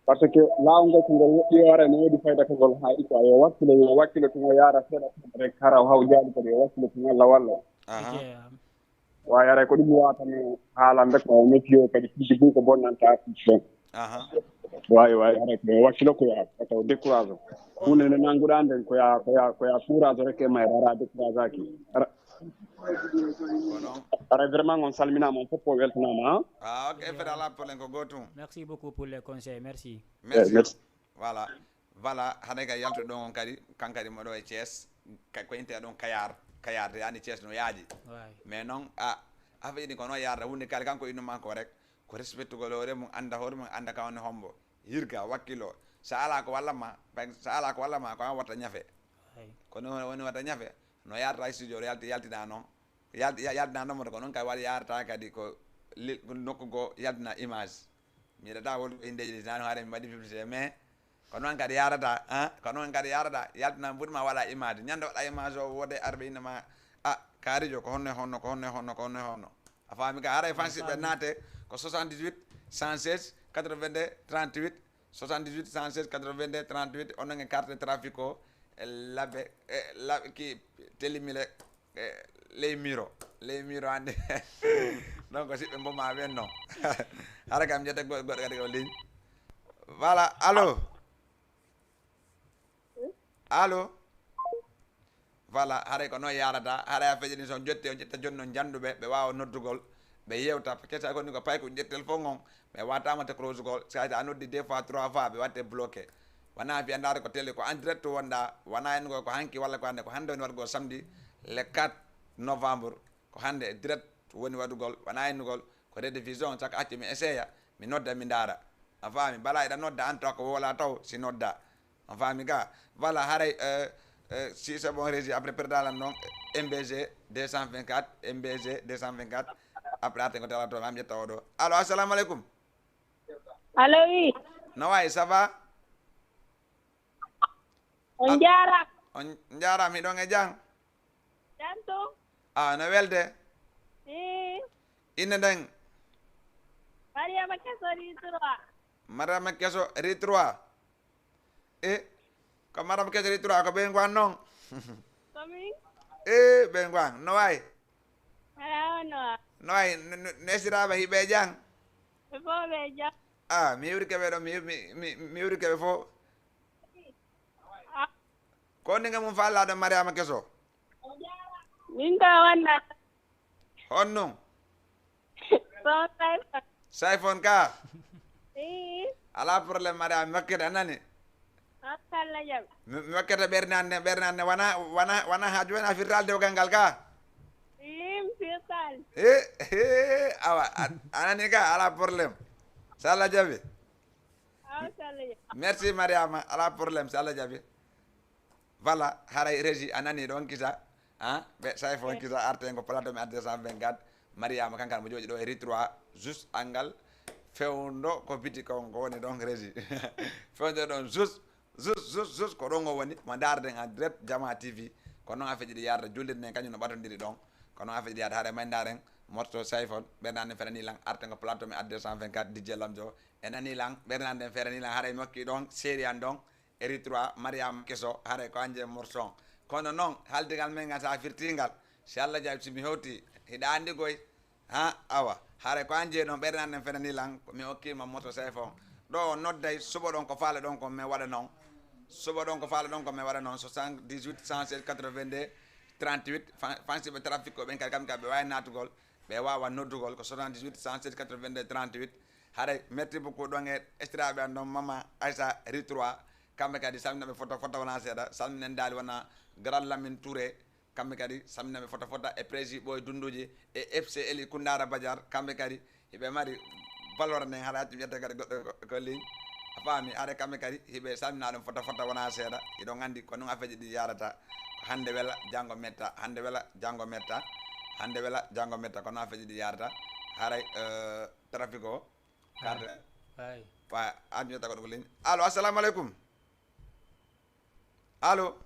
Parce que laawol ngol ko ngol woɗɗi hoore no woodi fayda ko ngol haaɗi quoi yo wakkilo yo wakkilo tun o yaara seeɗa seeɗa rek hara o hawjaali kadi yo wakkilo tun Allah walla. Aha. Ok, um, Waawi haray ko ɗum waawata mi haalande ko météo kadi piiji buy ko bonnanta artiste ɗon. Aha. Waawi waawi haray ko yo wakkilo ko yaa wata o décourage o. Huunde nde nannguɗaa nden ko yaa ko yaa ko yaa courage rek e mayre hara décourage aki. Hara Ko non. Hara vraiment on salminaama on fof o weltanaama. Ah, ok, fede ala problème ko gotum. Merci beaucoup pour les conseils, merci. Merci. Merci. Voilà. Voilà, haɗa ka yaltuɗo ɗon on kadi, kan kadi mo ɗo e Thiès, ka- ko inte ɗon Kayar, Kayar yani Thiès no yaaji. Ouais. Mais non a affaire ɗi ko noon yarata hunde kala kanko innu makko rek ko respectugol hoore mum, annda hoore mum, annda ka woni hombo, yirga wakkilo. Sa ala ko walla ma, sa ala ko walla ma ko an watta ñafe. Ouais. Ko noon woni watta ñafe. No yarata e studio yalti yaltina noon. Yalti yaltina noon moto ko noon kay waɗi yarata kadi ko li- ko nokku go yaltina image. Mi yiɗata wol indeji ɗi nano haare mi waɗi publicité mais ko noon kadi yarata, ah, ko noon kadi yarata yaltina mbuɗi ma wala image ñande waɗa image o wode arɓe inna ma a kaarijo ko honno e honno ko honno e honno ko honno e honno. A faami ka haray fansiɓe naate ko soixante-dix-huit cent seize quatre-vingt-deux trente-huit, soixante-dix-huit cent seize quatre-vingt-deux trente-huit onon e carte trafic o e labbe e labbe ki telimile e ley miro ley miro ande. Donc siɓɓe mboma ɓen non. Hara kam jetta goɗɗo goɗɗo kadi ko ligne. Voilà, allo? Allo? Voilà, haray ko noon yarata haray a feƴani son jotte o ƴetta jonnon jannduɓe ɓe waawa noddugol ɓe yewta kesa koni ko pay ko ƴettel fof ngon ɓe watama te closugol sa a noddi deux fois trois fois ɓe watte bloqué. Wona fiya ndaar ko télé ko en direct wonɗa wona en ko ko hanki walla ko hannde ko hannde woni waɗugol samedi le quatre novembre. Ko hannde e direct woni waɗugol wona hennugol ko rediffusion saka accu mi essaye mi nodda mi ndaara. A faami bala eɗa nodda an taw ko wola taw si nodda. A faami ga? Voilà haray. Si c'est bon régie après perdalan noon mbg deux cent vingt-quatre mbg deux cent vingt-quatre. Après arten ko tala to mam ƴetta oɗo. Allo, assalamu aleykum. Allo, oui. No wayi, ça va? On jaaraama. On jaaraama, hiɗon e jam? Jam to? Ah, no welde? Ii. Innde nden? Mariama Keso Ritroa. Mariama Keso Ritroa. E ko Mariama Keso Ritroa ko ɓen gwan non? Ko min. E ɓen gwan no wayi? Alaa no wa. No wayi, nesiraaɓe hiɓe jam? Ɓe fof ɓe jam. Ah, mi iwri keɓe ɗo mi mi mi iwri keɓe fof. Ko ninga mum fallaɗo Mariama Keso? Min ka wonna. Honnum? Son Sayfon. Sayfon ka? Ii. Ala problème Mariama, mi wakkete a nani? Masallah jam. Mi mi wakkete ɓernande ɓernande wona wona wona ha joni a firtal dewgal ngal ka? Ii, mi firtal. E e awa a- a nani ka ala problème. So Allah jaɓi. Masallah jam. Merci Mariama, ala problème so Allah jaɓi. Voilà, haray régie a nani ɗon kisa. Hein? Ɓe Sayfon kisa arten ko plateau mi adde cent vingt-quatre. Mariama kankan mo jooɗi ɗo e Ritroa juste angal fewndo ko biti kon ko woni ɗon régie. Fewndo ɗon juste juste juste juste ko ɗon o woni mo ndaarden en direct Jama T V. Ko noon afeeji ɗi yaarata, juulirde nden kañum no ɓatondiri ɗon. Ko noon afeeji ɗi yaarata, haray may ndaaren morceau Sayfon, ɓernde an nden feere ni lan, arten ko plateau mi adde cent vingt-quatre D J Lamzo. E nani lan, ɓernde an nden feere ni lan, haray mi hokki ɗon, série an ɗon, Eritrea, Mariama Keso, haray ko an je morceau on. Kono noon, haaldigal men ngal sa firtingal, si Allah jaɓi si mi hewti, hiɗa anndi koy, ha, awa, haray ko an je ɗon, ɓernde an nden feere ni lan, mi hokkima morceau Sayfon. Ɗo o nodday, suɓo ɗon ko faala ɗon ko mi waɗa noon. Suɓo ɗon ko faala ɗon ko mi waɗa noon, soixante-dix-huit cent seize quatre-vingt-deux trente-huit, fan-, fansiɓe Trafic ko ɓen kadi, kamɓe kadi ɓe waawi naatugol, ɓe waawa noddugol ko soixante-dix-huit cent seize quatre-vingt-deux trente-huit. Haray, merci beaucoup ɗon e estiraaɓe an ɗon, Mama Aissa Ritroa, kamɓe kadi salminaɓe fota fota wona seeɗa, salminen daali wona Grand Lamine Touré, kamɓe kadi salminaɓe fota fota e Prési Ɓooy Dunduji e F C L I Koundara Badiar, kamɓe kadi hiɓe mari valeur nden, haray accu wiyete kadi goɗɗo ko, ko ligne. A faami, haray kamɓe kadi hiɓe salmina ɗum fota fota wona seeɗa. Hiɗon anndi ko noon afeeji ɗi yaarata. Ko hannde wela, janngo metta, hannde wela, janngo metta, hannde wela, janngo metta, ko noon afeeji ɗi yaarata. Haray, eh, Trafic o, carte. Ay. Wa, an ñoota goɗɗo ko ligne. Allo, assalamu aleykum. Allo.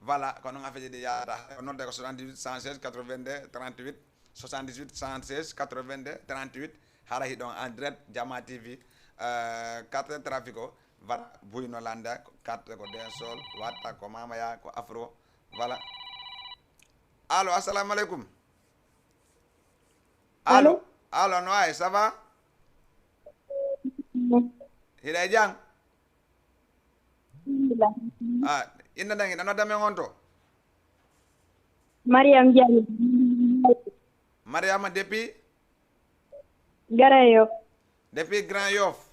Voilà, ko noon afeeji ɗi yaarata. Ko nodde ko soixante-dix-huit cent seize quatre-vingt-deux trente-huit, soixante-dix-huit cent seize quatre-vingt-deux trente-huit. Hara hiɗon en direct, Jama T V, euh, carte Trafic o, voilà, Buyno Landa, carte ko dancehall, watta ko Mamaya, ko afro, voilà. Allo, assalamu aleykum. Allo. Allo. Allo, no wayi, ça va? Hiɗa e jam? Alhamdulillah. Ah, innde nden, hiɗa nodda men on to? Mariam Diallo. Mariama depuis? Grand Yoff. Depuis Grand Yoff?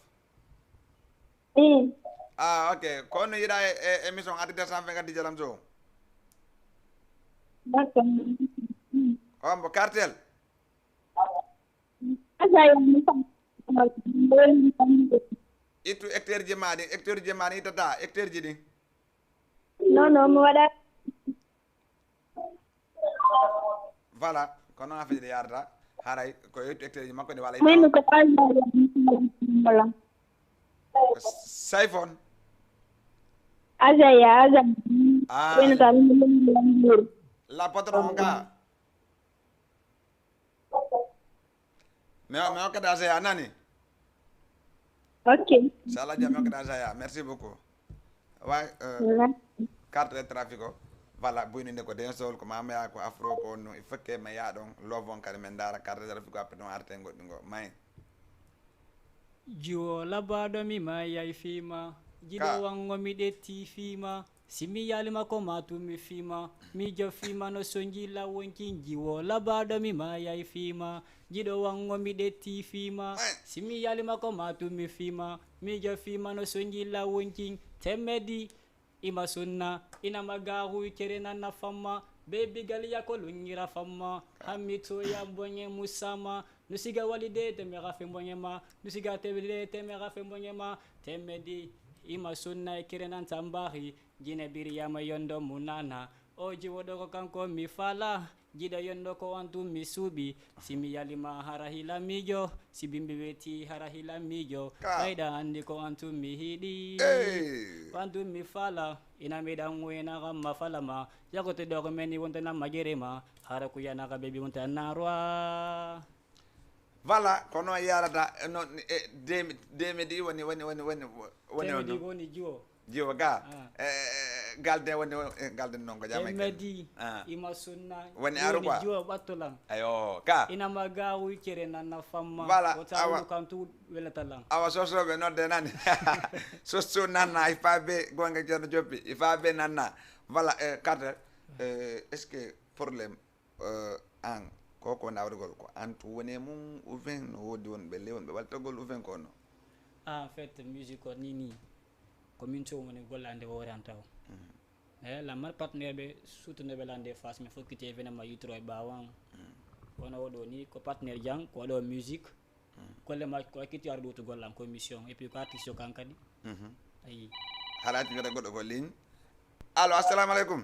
Mm. Ah, ok. Ko on yiɗa e, e émission Artiste cent vingt-quatre D J Lamzo? D'accord. On mbo Kartel? Ittu hectareji ma ɗin, hectareji ma ɗin ittata, hectareji ɗin. Non, non, mi waɗa. Voilà, ko noon afeeji ɗi yaarata. Haray ko ittu hectareji makko ɗi wala. Min ko Azaya. Sayfon. Azaya, Azaya. Ah, min ko Azaya. La patron ka. Mi, mi hokkata Azaya, a nani? Ok. Inchallah, jam mi hokkata Azaya. Merci beaucoup. Way, euh, carte de Trafic o. Voilà, Buyno nde ko dancehall, ko Mamaya, ko afro, ko on, il faut que mi yaa ɗon, love on kadi min ndaara carte de Trafic o, après ɗon arten goɗɗum ngo. May. Jiwo labaaɗo mi maayay fii ma, jiɗo wango mi ɗetti fii ma. Si mi yaalima ko maatu mi fii ma, miijo fii ma no sonji lawonki. Jiwo labaaɗo mi maayay fii ma, jiɗo wango mi ɗetti fii ma. Si mi yaalima ko maatu mi fii ma, miijo fii ma no sonji lawonki. Temmedi ima sunna, ina magaru kere nanna famma, be bigal yako lungira famma. Hammi toya mbonye musama, nusiga walide temera fe mbonye ma, nusiga tebile temera fe mbonye ma. Temmedi ima sunna e kere nan tambari, jine biriyama yondo munana. O jiwoɗo ko kanko mi fala, jiɗo yondo ko antum mi suuɓi. Si mi yalima hara hila miijo, si bimbi weti hara hila miijo. Ka. Ɓayɗa andi ko antum mi hiɗi. Hey. Ko antum mi fala, ina miɗan wena ramma falama. Yakote ɗo ko meni wonta nan majerema, hara ku yana ka bebi wonta nan roi. Voilà, ko noon yarata, eh, noon, eh, demi, demi ɗi woni, woni, woni, woni, woni on ɗo. Demi ɗi woni jiwo. Jiwo ga. Ah. Eh, eh, eh, galde woni, eh, galde noon ko jama. Demi ɗi, ah, ima sunna. Woni aru quoi. Jiwo ɓatto lan. Ayo, ka. Ina ma gawu kere nanna famma. Voilà, awa. Ko tawu kan tu welata lan. Awa sosoɓe nodde nani. Soso nanna, il faut be gonga Ceerno Joppi, il faut be nanna. Voilà, eh, Kartel, eh, est-ce que problème Eh, an, ko, ko nawrugol, ko an tun woni e mum, ou bien no woodi wonɓe ley wonɓe ɓaltagol, ou bien ko no? Ah, en fait, musique o ni, ni, ko min tun woni gollande hoore an taw. Mhm. Eh, la mar partenaire ɓe soutenir ɓe lande face, mi fokkiti événement yitoro e ɓaawan. Mhm. Kono oɗo ni, ko partenaire jang, ko waɗo musique. Mhm. Golle ma ko ekkiti ar ɗo to golle am, ko mission, et puis ko artiste o kan kadi. Mhm. Ayi. Halaati mi waɗa goɗɗo ko ligne. Allo, assalamu aleykum.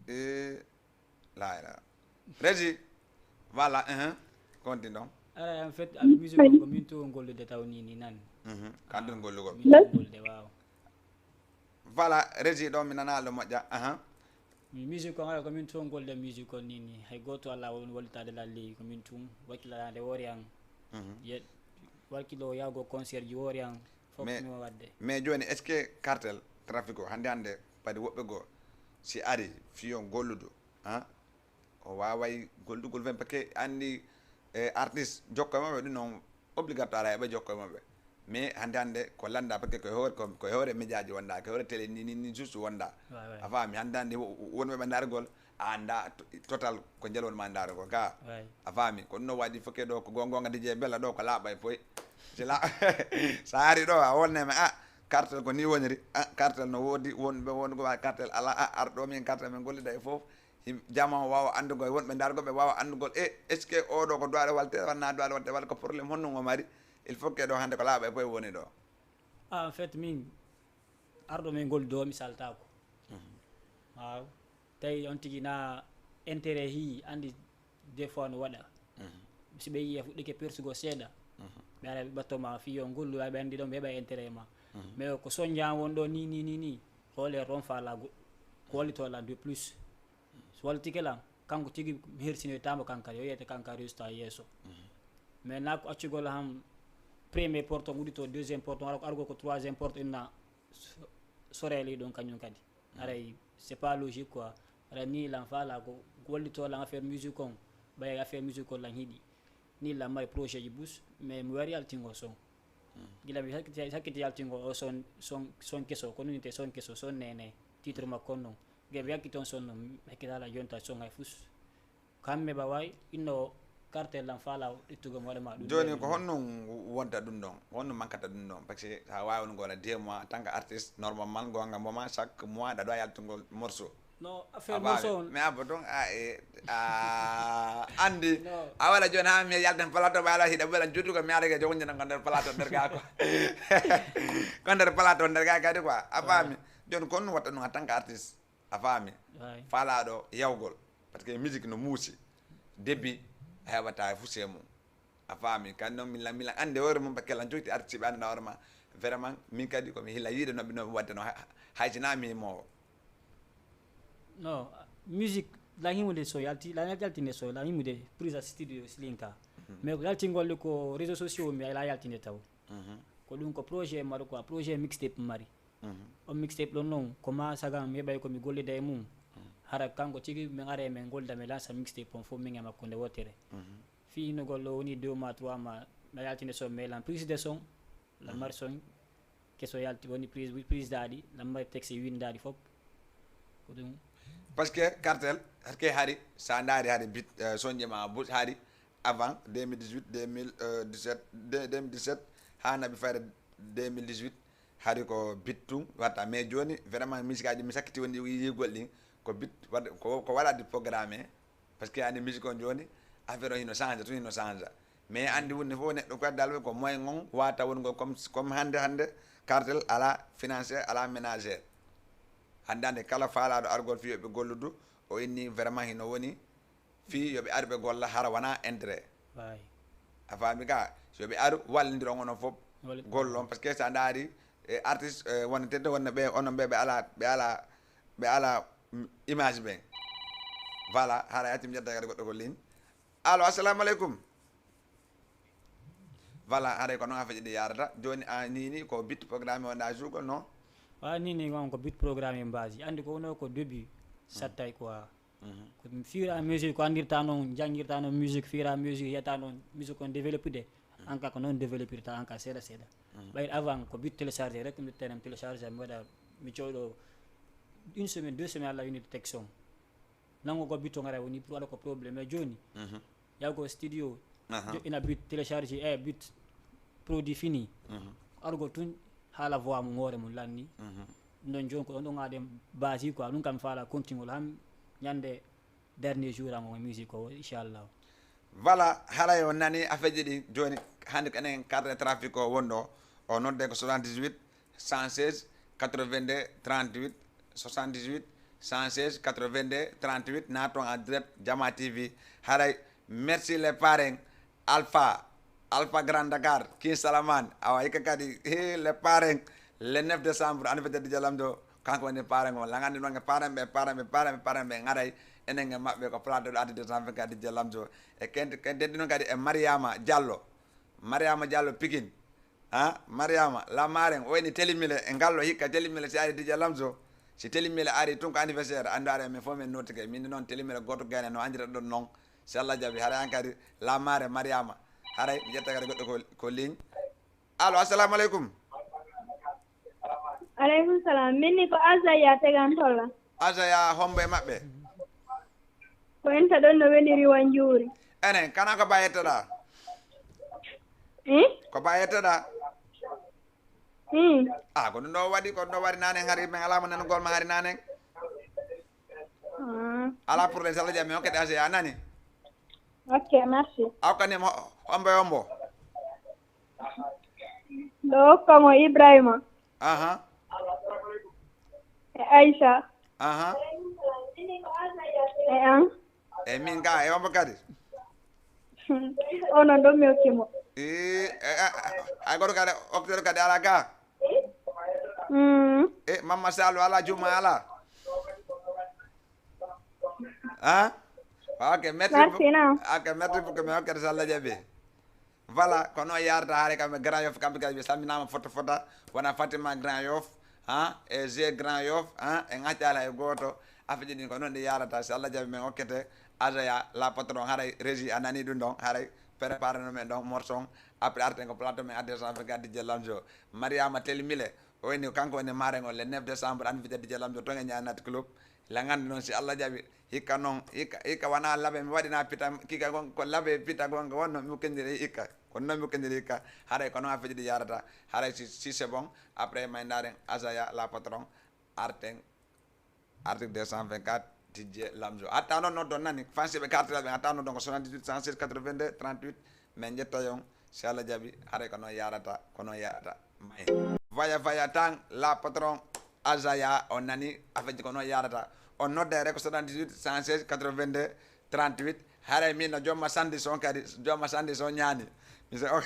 Eh, la ilaha. Régie. Voilà, hein. Continue donc. Ara, en fait, abi musique on ko min tun gollude taw ni, ni nan. Mhm. Ko an tun gollugol. Min tun gollude, waaw. Voilà, Régie ɗo, mi nanaali ɗo moƴƴa. Aha. Mi musique on, ara ko min tun gollude musique on ni, ni. Hay gooto alaa won wallitaade lalli, ko min tun wakkilanaade woori an. Mhm. Ye, wakkilo yaago concert ji woori an. Fof mais, mi waɗde. Mais jooni, est-ce que Kartel Trafic o, hannde hannde, padi woɓɓe goo, si ari, fiyo golludu, ah, o waaway gollugol fen, parce que anndi, eh, artiste jokko e maɓɓe, ɗum noon obligatoire eɓe jokko e maɓɓe. Mais hannde hannde ko lannda, parce que ko e hoore, ko, ko e hoore média ji wonda, ko e hoore télé ni, ni, ni juste wonda. Ouais, ouais. A faami, hannde hannde wo-, wonɓe ɓe ndaargol, a annda to-, total ko njel won ma ndaargol ka. Ouais. A faami, ko ɗum no waɗi fof ke ɗo ko gongonga D J Bella ɗo ko laaɓa e poy. Si la-, sa ari ɗo, a wonne ma, ah, Kartel ko ni woniri, ah, Kartel no woodi, wonɓe wongo ma Kartel ala, ah, ar ɗo min Kartel min gollida e fof. Him-, jama o waawa anndugol, wonɓe ndaargol ɓe waawa anndugol, e, est-ce que oɗo ko doit walte, walla na doit walte, walla ko problème honno ngo mari? Il faut que ɗo hannde ko laaɓa e poy woni ɗo. Ah, en fait, min, arɗo min ngol do mi saltaako. Mhm. Waaw. Tawi on tigi na intérêt hi, anndi des fois no waɗa. Mhm. Si ɓe yi'i a fuɗɗike persugo seeɗa, mhm, ɓe ara ɓe ɓatto ma fii yo ngollu, ɓe anndi ɗon ɓe heɓa intérêt ma. Mhm. Mais ko soñja an won ɗo ni, ni, ni, ni, hoole ron faala goɗɗo. Ko wallito lan de plus. So wallitike lan, kanko tigi mi hersinoytaama kan kadi, o yiyete kan kadi usta yeeso. Mhm. Mais na ko accugol han premier porte on uddito deuxième porte on, ara ko argol ko troisième porte inna so-, soreli ɗon kañum kadi. Mhm. Aray, c'est pas logique quoi. Aray ni lan faala ko wallito lan affaire musique on, ɓay affaire musique on lan hiɗi. Ni lan mari projet ji bus, mais mi wari yaltingo son. Mhm. Gila mi hakkiti, hakkiti yaltingo o son, son, son keso, ko nunite son keso, son nene, titre makko on non. Gila mi hakkiti on son non, mi hakkiti ala jonta son hay fus. Kamɓe ɓaway inno Kartel lan faala ƴettugo mo waɗa ma ɗum. Jooni ko honno wonta ɗum ɗon? Honno mankata ɗum ɗon? Parce que sa waawi wonugol deux mois en tant que artiste, normalement, gonga moment, chaque mois, ɗa ɗo yaltugol morceau. No, affaire morceau on. Mais abo ɗon, a, e, a, anndi, no, a wala jooni ha mi yalten plateau, ɓa ala hiɗa ɓola juutugo, mi arake jogo ñande ko nder plateau nder ga ko. Ko nder plateau nder ga kadi quoi. A faami? Jooni ko honno watta ɗum en tant que artiste? A faami? Faalaɗo yawgol. Parce que musique no muusi. Début, a heɓata e fuse mum. A faami? Kan noon, min la-, min la-, annde hoore mum, parce que lan joyti artiste ɓe annda hoore ma. Vraiment, min kadi ko mi hila yiide no ɓe, no ɓe waɗde no ha-, ha-, hay si na mi himowo. No, musique, la himude so yalti, la yaltinde so, la himude prise à studio, si linka. Mhm. Mais ko yaltingol ko réseaux sociaux, mi ala yaltinde taw. Mhm. Ko ɗum ko projet maro quoi, projet mixtape mari. Mhm. On mixtape ɗon noon, ko ma sagan mi heɓay ko mi gollida e mum. Mhm. Hara kanko tigi min ara e min gollida, mi lansa mixtape on fof min e makko nde wootere. Mhm. Fii hinugol ɗo woni deux mois, trois mois, na yaltinde son, mais lan prise de son, lan mari son, keso yalti woni prise, prise daɗi, lan mari texte windaɗi fof. Ko ɗum. Parce que Kartel, parce que hari, sa ndaari hari bit, eh, sonje ma bus hari, avant deux mille dix-huit, deux mille dix-sept, de-, deux mille dix-sept, haa naɓi fayre deux mille dix-huit, hari ko bit tun watta. Mais jooni, vraiment, musique aji mi sakkiti woni yiyigol ɗin, ko bit, waɗ-, ko, ko waɗa di programme, parce que andi musique on jooni, affaire on hino change, tun hino change. Mais andi woni fof neɗɗo ko adda alwe ko moyen on wata wonugol comme, comme hannde, hannde, Kartel ala financier, ala ménager. Hannde, hannde kala faalaɗo argol fii yo ɓe golludu, o inni vraiment hino woni fii yo ɓe aru ɓe golla hara wona intérêt. Waay. A faami ka? Si yo ɓe aru wallondiron onon fof. Wallondiron. Gollon, parce que sa ndaari, e, artiste, e, wonno tedde wonno ɓe, onon ɓe, ɓe ala, ɓe ala, ɓe ala, mm, image ɓen. Voilà, hara yatti mi ƴetta kadi goɗɗo ko ligne. Allo, assalamu aleykum. Voilà, haray ko noon affaire ɗi yarata. Jooni a ni, ni ko bit programme wonda jour ko non? Wa ni, ni on ko bit programme en base. Andi ko wono ko début sattay quoi. Mhm. Ko fur et à mesure ko andirta noon, janngirta noon musique, fur et à mesure yiyata noon musique on développé de. Mhm. An ka ko noon développirta an ka seeɗa seeɗa. Mhm. Ɓayri avant ko bit téléchargé rek, mi tene mi téléchargé, mi waɗa, mi jooɗo une semaine, deux semaines, Allah winndi texte on. Nango go bit on ara woni pour waɗa ko problème. Mais jooni, mhm, yago studio, aha, joɗɗina bit, téléchargé, e bit, produit fini. Mhm. Argo tun haala voix mum hoore mum lanni. Mhm. Ɗum ɗon jooni ko ɗon ɗon aden base quoi. Ɗum kam faala kontingol han ñande dernier jour am o musique o, inchallah. Voilà, haray on nani affaire ji ɗi. Jooni, hannde ko enen Kartel Trafic o wonɗo, o nodde ko soixante-dix-huit, cent seize, quatre-vingt-deux, trente-huit, soixante-dix-huit, cent seize, quatre-vingt-deux, trente-huit, naaton en direct Jama T V. Haray, merci les parrains, Alpha, Alpha Grand Dakar, King Salaman, awa hikka kadi, he, le parrain, le neuf décembre, anniversaire Didier Lamzo, kanko woni parrain o. Langandi noon e parrain ɓe, parrain ɓe, parrain ɓe, parrain ɓe, ngaray, enen e maɓɓe ko plateau ɗo arde deux cent vingt-quatre Didier Lamzo. E ken, ken denndi noon kadi e Mariama Diallo, Mariama Diallo Pikine, ha, Mariama, la marraine, o woni Telimile, e ngallo hikka Telimile si ari Didier Lamzo, si Telimile ari tun ko anniversaire, anndu are min fof min nootike, min noon Telimile gooto gayne no anndira ɗon noon, si Allah jaɓi, haray an kadi, la marraine Mariama, haray mi ƴetta kadi goɗɗo ko, ko ligne. Allo, assalamu aleykum. Aleykum salam. Min ni ko Azaya tegantolla. Azaya, hombo e maɓɓe? Ko enta ɗon no weliri wan juuri. Enen, kana ko ba yettoɗa? Hmm? Ko ba yettoɗa? Hmm. Ah, ko ɗum ɗo waɗi, ko ɗum ɗo waɗi nanen hari, min alaa mo nanugol ma hari nanen. Ah. Alaa problème, si Allah jaɓi, mi hokkete Azaya, a nani? Ok, merci. Aw kanim ho-, hombo e hombo? Ɗo hokka mo Ibrahima. Aha. E Aisha. Aha. E an. E min ka, e hombo kadi? Onon ɗon mi hokki mo. Eh, eh, eh, ay goto kadi, octeur kadi ala ka? Mm. Eh, Mamma Salo ala, Juma ala? Hein? Ok, merci. Merci, beaucoup. Non. Ok, merci beaucoup, mais ok, so Allah jaɓi. Voilà, ko noon yaarata haare kam e Grand Yoff, kamɓe kadi ɓe salminaama fota fota, wona Fatima Grand Yoff, ha, e G Grand Yoff, ha, e ŋaccaali hay gooto, affaire ji ɗin ko noon ɗi yaarata, so Allah jaɓi men okkete, Azaya, la patron, haray régie a nani ɗum ɗon, haray préparé no men ɗon morceau on, après arten ko plateau men adde cent vingt-quatre D J Lamzo, Mariama Telmile, o woni, kanko woni marraine o le neuf décembre, anniversaire D J Lamzo, toon e Niani Night Club, la ngandi noon si Allah jaɓi, hikka noon, hikka, hikka wona labe mi waɗina pita, kika gon, ko labe pita gonga wonno mi kendiri hikka, ko noon mi kendiri hikka, haray ko noon affaire ji ɗi yaarata, haray si, si c'est bon, après may ndaren Azaya, la patron, arten, article deux cent vingt-quatre, D J Lamzo. Hatta noon noddon nani, fansiɓe kartiraɓe, hatta noddon ko soixante-dix-huit, cent seize, quatre-vingt-deux, trente-huit, min ƴetta yon, si Allah jaɓi, haray ko noon yaarata, ko noon yaarata. May. Vaya, vaya, tan, la patron, Azaya, on nani, affaire ji ko noon yaarata. On nodda e rek ko soixante-dix-huit, cent seize, quatre-vingt-deux, trente-huit. Haray min no jomma sandis on kadi, jomma sandis on ñaani. Mi se-, ok.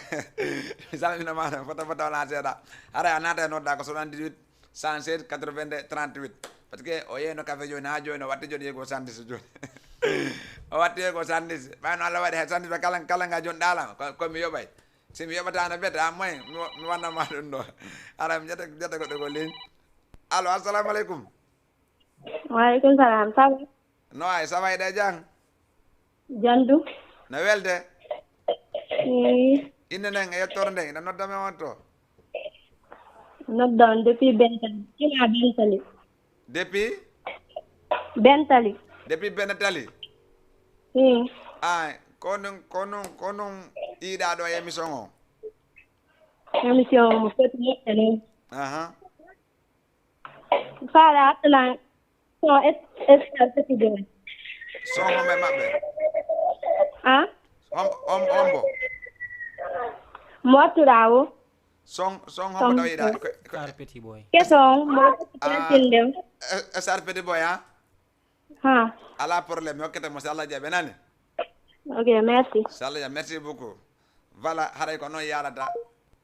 Mi salmina ma, fota, fota, wala seeɗa. Haray a naata e nodda ko soixante-dix-huit, cent seize, quatre-vingt-deux, trente-huit. Parce que o yeeyno café jooni, haa jooni, o watti jooni yeego sandis jooni. O watti yeego sandis. Ɓay no Allah waɗi hay sandis ɓe kala, kala nga jooni ɗaala, ko, ko mi yoɓay. Si mi yoɓata no bete, a moy, mi wa-, mi wanna ma ɗum ɗo. Ara, mi ƴetta, ƴetta goɗɗo ko ligne. Allo, assalamu aleykum. Wa aleykum salam. Ça va? No ay, ça va, eɗe jang? Jandu. No welde? Ii. Inde nden e yettorde nden, ina nodda men on to? Nodda on depuis Bentali. Ina Bentali. Depuis? Bentali. Depuis Bentali? Ii. Ay, ko non, ko non, ko non iɗa ɗo e émission o? Émission o mo foti moƴƴa non. Aha. Faala Atlan, son es-, es-, Star Petit Boy. Son homɓe maɓɓe? Ah? Hom-, hom-, hombo? Mo wattuɗa o? Son, son hombo tawiɗa? Son. Ko, ko Star Petit Boy. Ke son, mo wattuɗa. Ah, tindem. Eh, eh, Star Petit Boy, ah? Ha. Ala problème, mi hokkete mo si Allah jaɓi, nani? Ok, merci. Si Allah jaɓi, merci beaucoup. Voilà, haray ko noon yaarata.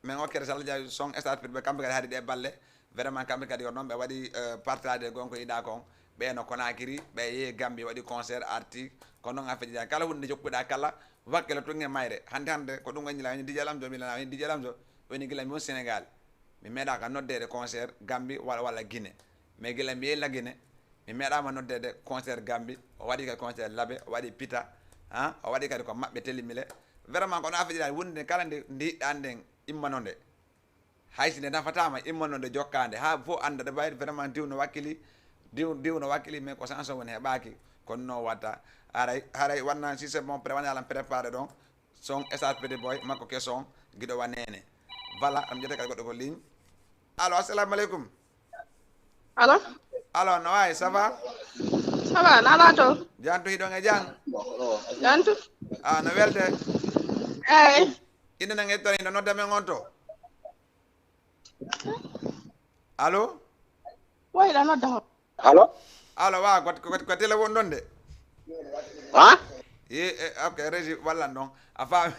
Min okkete si Allah jaɓi son Star Petit Boy, kamɓe kadi hari ɗe balle. Vraiment, kamɓe kadi ko noon ɓe waɗi, euh, partage gonko yiɗa kon. Ɓe no Conakry, ɓe yehi Gambie, waɗi concert, arti. Ko noon affaire ji. Kala hunde jokkuɗa kala, wakkilo tun e mayre. Hande hande, ko ɗum woni la, woni D J Lamzo, mi la, woni D J Lamzo, woni gila mi woni Sénégal. Mi meeɗaaka noddeede concert Gambie walla, walla Guinée. Mais gila mi yehi la Guinée, mi meeɗaama noddeede concert Gambie. O waɗi kadi concert Labe, o waɗi Pita, ah, o waɗi kadi ko maɓɓe Telimile. Vraiment, kono affaire ji ɗi wonde kala nde, nde yiɗɗaa nden immanoo nde. Hay si nde nafataama, immanoo nde jokkaa nde. Haa fof annda ɗo mbayi vraiment diw no wakkili, diw, diw no wakkili, mais ko chanson woni heɓaaki. Kono no watta. Haray, haray wanna si c'est bon, pré-, wanna alam préparé ɗon. Son Star Petit Boy, makko ke son, giɗo wa nene. Voilà, am jete kadi goɗɗo ko ligne. Allo, assalamu aleykum. Allo? Allo, no wayi, ça va? Ça va, nana to? Jantu hiɗon e jang? Jantu. Ah, no welde? Eyi. Inde nden e to, inde nodda men on to? Allo? Woy, la nodda ho. Allo? Allo, wa, ko, ko, ko télé won ɗon de. Ha? E, e, ok, régie, wallan ɗon. A faami?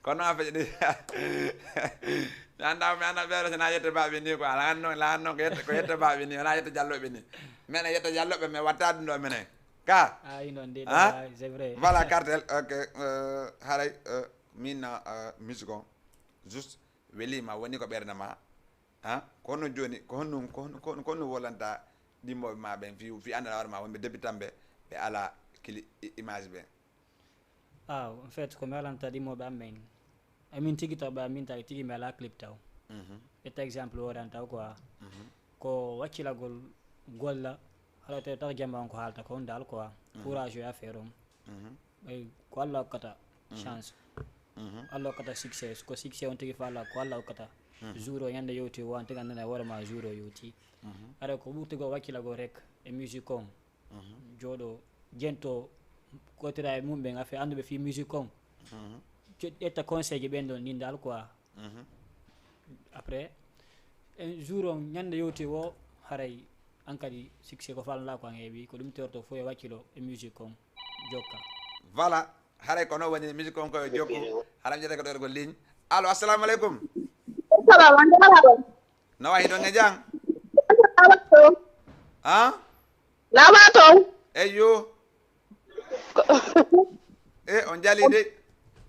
Ko noon a feƴƴi ɗi. Mi anndaa, mi anndaa ɓeeɗo so na yetta baaɓe ni quoi. Ala noon, ala noon ko yetta, ko yetta baaɓe ni, wona yetta jallooɓe ni. Minen yetta jallooɓe, mi watta ɗum ɗo minen. Ka? Ah, ino nde, ah? C'est vrai. Voilà, Cartel, ok, euh, haray, euh, min na, euh, musique on. Juste, welima, woni ko ɓernde ma. Ah, ko honno jooni, ko honno, ko honno, ko honno, ko honno wolanta ɗimmooɓe ma ɓen, fi, fi anndaa hoore ma, wonɓe débutant ɓe, ɓe ala kili i-, image ɓe? Ah, en fait, ko mi wolanta ɗimmooɓe am ɓen. Amin tigi taw ɓe, amin tawi tigi mi ala clip taw. Mhm. Ƴetta exemple wodan taw quoi. Mhm. Ko wakkilagol golla, hala tawi tax jamba on ko haalta ko on dal quoi. Mhm. Courage e affaire on. Mhm. Ɓay ko Allah hokkata, mhm, chance. Mhm. Allah hokkata succès. Ko succès on tigi fala, ko Allah hokkata. Mhm. Jour o ñande yewti o, an tigi anndanay hoore ma jour o yewti. Mhm. Ara ko ɓurtugol wakkilagol rek e musique on. Mhm. Jooɗo, jento, kotira e mum ɓen affaire annduɓe fi musique on. Mhm. Jo-, ƴetta conseil ji ɓen ɗon ndin dal quoi. Mhm. Après, un jour on ñande yewti o, haray an kadi succès ko falnɗa ko an heewi, ko ɗum torto fof e wakkilo e musique on jokka. Voilà, haray ko noon woni musique on ko yo jokku, haray mi ƴetta ko ɗo ko ligne. Allo, assalamu aleykum. Salam, on jarama. No wayi ɗon e jam? Lama to. Ha? Lama to. Eyyo. E, on jali de.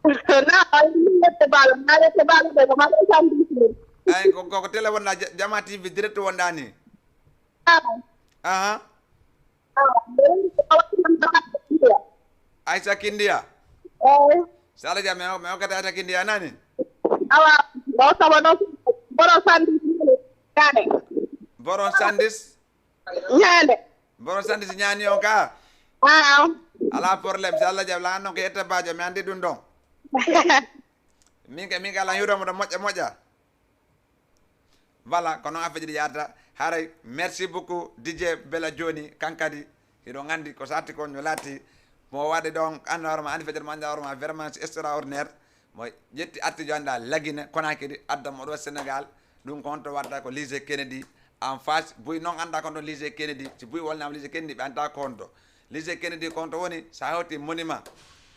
Na, ay, yette balo, na yette balo de, ko ma tan tan. Ay, ko, ko, ko télé wonɗa, Ja-, Jama T V direct wonɗa ni. Ah. Aha. Ah, Aisha Kindia. Eh. Sala jam, mi, mi hokkata Aisha Kindia nani? Awa, no saba no, boro sandis ñaane. Boro sandis? Ñaane. Boro sandis ñaani on ka? Ah. Ala problème, si Allah jam, la non ko yetta bajo, mi andi ɗum ɗon. Min ka, min ka la hiromo ɗo moƴƴa moƴƴa. Voilà, ko noon affaire ji ɗi yaarata. Haray, merci beaucoup, D J Bella Jooni, kan kadi, hiɗon anndi ko saatti kon no laati. Mo waɗi ɗon, annda hoore ma, anndi federe mo annda hoore ma, vraiment, c'est extraordinaire. Mo ƴetti artijo annda Lagine, Conakry, adda mo ɗo Sénégal. Ɗum ko honto watta ko lycée Kennedy, en face, buy noon annda ko honto lycée Kennedy. Si buy wolnaama lycée Kennedy, ɓe annda ko honto. Lycée Kennedy ko honto woni, so a hawti monument.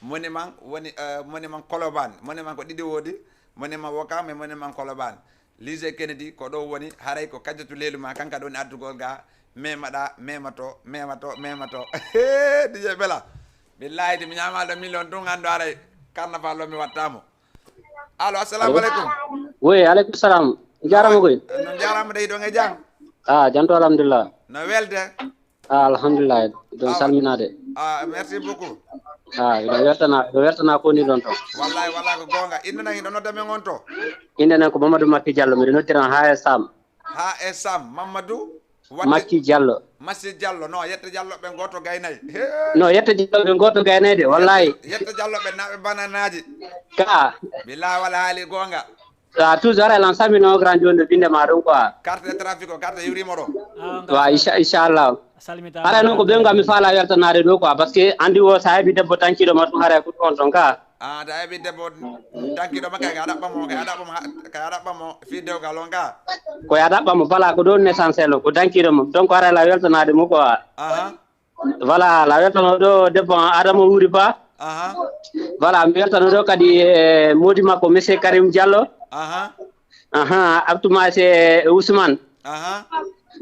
Monument woni, euh, monument Colobane. Monument ko ɗiɗi woodi, monument Ouakam e monument Colobane. Lycée Kennedy ko ɗo woni, haray ko Kadiatou Leluma, kanka ɗo woni artugol ga, memaɗa, memato, memato, memato. D J Bella. Billahi, de mi ñaama ɗo million tun, anndu haray carnaval o mi watta mo. Allo, assalamu aleykum. Oui, aleykum salam. Jarama koy. No jarama dey, ɗon e jam? Ah, jam to, alhamdulillah. No welde? Ah, alhamdulillah. Ɗon salminaade. Ah, merci beaucoup. Ah, miɗo weltana, miɗo weltana ko woni ɗon to. Wallahi, wallahi ko goonga. Innde nan hiɗo nodda men on to? Innde nan ko Mamadou Makki Diallo, miɗo noddira ha e Sam. Ha e Sam, Mamadou? Watte Makki Diallo. Makki Diallo, no, yetta Diallo ɓe gooto gaynay. He. No, yetta Diallo ɓe gooto gaynay de, wallahi. Yetta, yetta Diallo ɓe naɓe bananaji. Ka. Billahi wala haali goonga. Ah, toujours, aray lan sami no grand jooni ɗo binde ma ɗum quoi. Carte de trafic o, carte hiwrimo ɗo. Ah, wa, insha-, inchallah. Salmita. Aray noon ko ɓen kam mi faala weltanaade ɗo quoi, parce que anndi o so a heɓi debbo tankiiɗo ma ɗum haray ko ɗum on ton ka. Ah, da heɓi debbo tankiiɗo ma kay, ka ɗaɓɓa mo, ka ɗaɓɓa mo, ha-, ka ɗaɓɓa mo fii dewgal on ka. Ko ya ɗaɓɓa mo, bala ko ɗon essentiel o, ko tankiiɗo mo. Donc aray la weltanaade mo quoi. Aha. Voilà, la weltano ɗo debbo am Adama Wuri Ba. Aha. Voilà, mi weltano ɗo kadi e moodi makko Monsieur Karim Diallo. Aha. Aha, Abdou Massé Ousmane. Aha.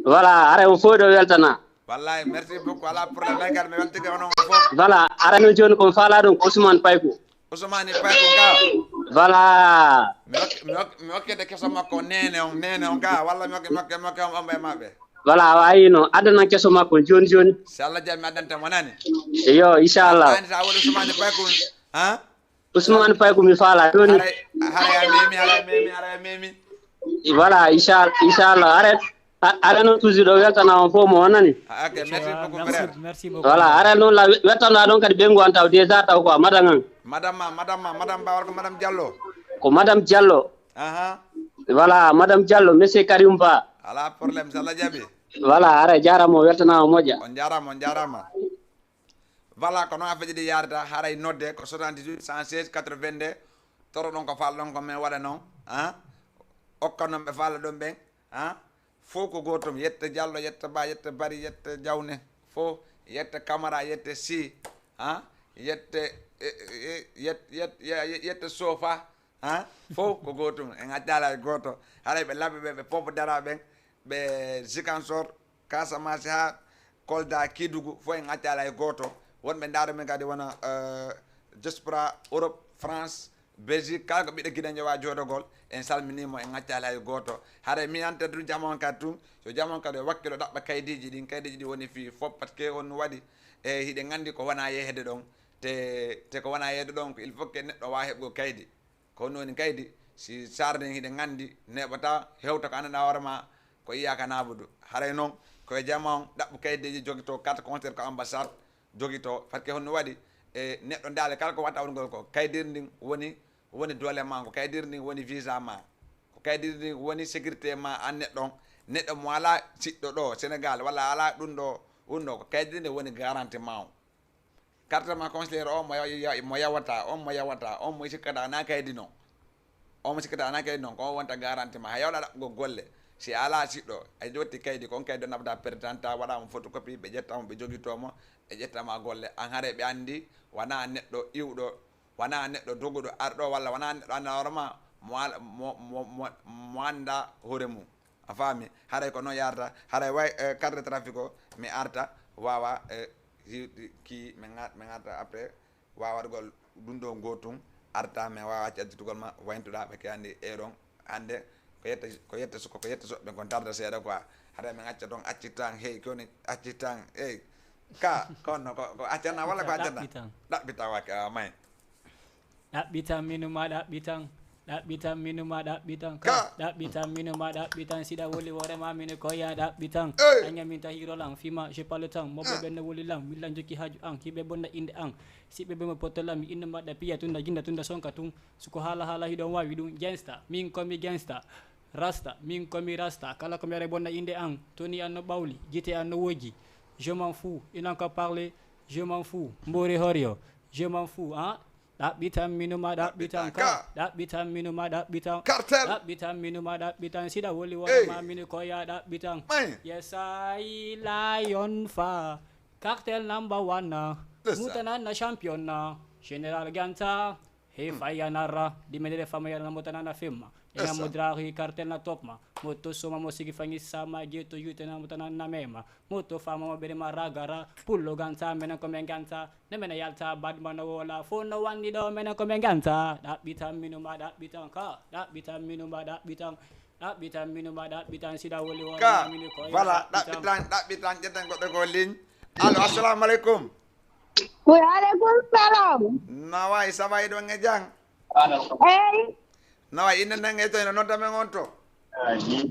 Voilà, aray on fof ɗo weltana. Wallahi, merci beaucoup. Ala problème, kadi mi weltike onon fof. Voilà, aray no jooni ko mi faala ɗum ko Ousmane Payko. Ousmane Payko ka. Voilà. Mi hokke, mi hokke, mi hokke de keso makko nene on, nene on ka. Walla mi hokke, mi hokke, mi hokke on, on ɓe maɓɓe. Voilà, o ayi no addanan keso makko jooni jooni. Si Allah jaɓi mi addanta mo nani. Yo, inchallah. Ani sa woni Ousmane Payko, ha? Ousmane Payko mi faala jooni. Haray, haray a memi, haray a memi, haray a memi. Voilà, inchallah, inchallah. Aray, a-, aray noon toujours ɗo weltana on fof mo wonani. Ah, ok, merci beaucoup, merci, frère. Merci beaucoup. Voilà, aray noon la we-, wettanoɗa ɗon kadi ɓeyngu an taw déjà taw ko a madame an. Madame ma, madame ma, madame Ba walla ko madame Diallo? Ko madame Diallo. Aha. Voilà, madame Diallo, monsieur Karim Ba. Ala problème, si Allah jaɓi. Voilà, aray jarama, o weltanama moƴƴa. On jarama, on jarama. Voilà, ko noon affaire ji ɗi yaarata, haray nodde ko soixante-dix-huit cent seize quatre-vingt-deux. Toro ɗon ko fal ɗon ko men waɗa noon, ha? Okka noon ɓe fala ɗon ɓen, ha? Fof ko gootum, yetta Diallo, yetta Ba, yetta Bari, yetta Diawne, fof, yetta Camara, yetta Sy, ha? Yette, e, e, yet- yet- ye- ye- yette sofa, ha, fof ko gootum, en accaali hay gooto. Haray ɓe labɓe ɓe, ɓe pompe dara ɓen, ɓe Ziguinchor, Casamance, ha Kolda, Kidugu, fof en accaali hay gooto. Wonɓe ndaaro men kadi wona, eh, diaspora Europe, France, Belgique, kala ko ɓiɗɗo Guinée ñowa joɗogol, en salminimo, en accaali hay gooto. Haray mi yanta tun jama on kadi tun, yo jama on kadi yo wakkilo ɗaɓɓa kaydiiji ɗin, kaydiiji ɗi woni fii fof, parce que on waɗi, e hiɗen anndi ko wona yehde ɗon, te, te ko wona yehde ɗon, ko il faut que neɗɗo waawa heɓgol kaydi. Ko honno woni kaydi? Si sarde hiɗen anndi neeɓata, hewta ko anndanɗaa hoore ma, ko iyaaka naabudu. Haray non, ko e jama on ɗaɓɓu kaydiiji, jogito carte consulaire ko ambassade, jogito. Parce que honno waɗi? E neɗɗo ndaale kala ko watta wonugol ko, kaydiri ndin woni, woni doole ma, ko kaydiri ndin woni visa ma, ko kaydiri ndin woni sécurité ma an neɗɗo on. Neɗɗo mo alaa siɗɗo ɗo Sénégal walla alaa ɗum ɗo, ɗum ɗo, ko kaydiri ndin woni garanti ma on. Carte ma consulaire o mo yaw- yaw- mo yawata, on mo yawata, on mo sikkata na kaydi non. On mo sikkata na kaydi non, ko on wonta garanti ma. Hay yawɗa ɗaɓɓugol golle. Si a alaa siɗɗo, a ƴetti kaydi, ko on kaydi o naɓata perdanta, waɗa mo photocopie, ɓe ƴetta mo, ɓe jogito mo, ɓe ƴetta ma golle. An haray ɓe anndi, wona neɗɗo iwɗo, wona neɗɗo doguɗo arɗo, walla wona neɗɗo annda hoore ma, mo al- mo mo mo mo annda hoore mum. A faami? Haray ko noon yarata. Haray way, eh, carte de trafic o, mi arta, waawa, eh, hi- hi- ki, mi ngar- mi ngarta après, waawa waɗugol ɗum ɗo gootum, arta, mi waawa accitugol ma, wayntuɗa, ɓe ke anndi e ɗon, hannde, ko yetta, ko yetta su-, ko yetta soɓɓe kon tarda seeɗa quoi. Haray mi acca toon, acci tan, hey, ko woni acci tan, hey. Ka, kono ko, ko accana walla ko accana? Ɗaɓɓitan. Ɗaɓɓitan, wakke, a may. Ɗaɓɓitan, minu ma ɗaɓɓitan. Ɗaɓɓitan, minu ma ɗaɓɓitan. Ka. Ka. Ɗaɓɓitan, minu ma ɗaɓɓitan. Siɗa woli wore ma, minu koya ɗaɓɓitan. Hey. A ñaminta hiro lan, fima, je parle tan. Mobbo ɓen no woli lan, millan jokki haju an. Hiɓe bonna inde an. Siɓe be mo poto lan, mi inno maɗa piya tunda, ginda tunda sonka tun. Suko hala hala hiɗon wawi ɗum. Gangsta, min komi gangsta. Rasta, min komi rasta. Kala ko mere bonna inde an. Toni an no ɓawli, gite an no woji. Je m'en fous, inan ko parle. Je m'en fous, mbori horio. Je m'en fous, hein? Ɗaɓɓitan minu ma ɗaɓɓitan ka. Ɗaɓɓitan minu ma ɗaɓɓitan. Cartel. Ɗaɓɓitan minu ma ɗaɓɓitan. Siɗa woli wona ma minu koya ɗaɓɓitan. Yes, I lion fa. Cartel number one na. Mutana na champion na. Général Ganta. He faya na ra. Di menere fama ya na mutana na film. Ena mudrari cartel na top ma. Moto soma mo sigi fangi sama geto yute na mutana na mema. Moto fama mo bere ma ragara. Pullo Ganta mena ko men Ganta. Ne mena yalta bad mana wola. Fo no wandi do mena ko men Ganta. Ɗaɓɓitan minu ma ɗaɓɓitan ka. Ɗaɓɓitan minu ma ɗaɓɓitan. Ɗaɓɓitan minu ma ɗaɓɓitan siɗa woli wona ka minu ko voilà. Ɗaɓɓitan, ɗaɓɓitan, ƴetten goɗɗo ko ligne. Allo, assalamu aleykum. Wa aleykum salam. Naway, ça va, iɗon e jam? Eyi. Naway, inde nden e to ino nodda men on to?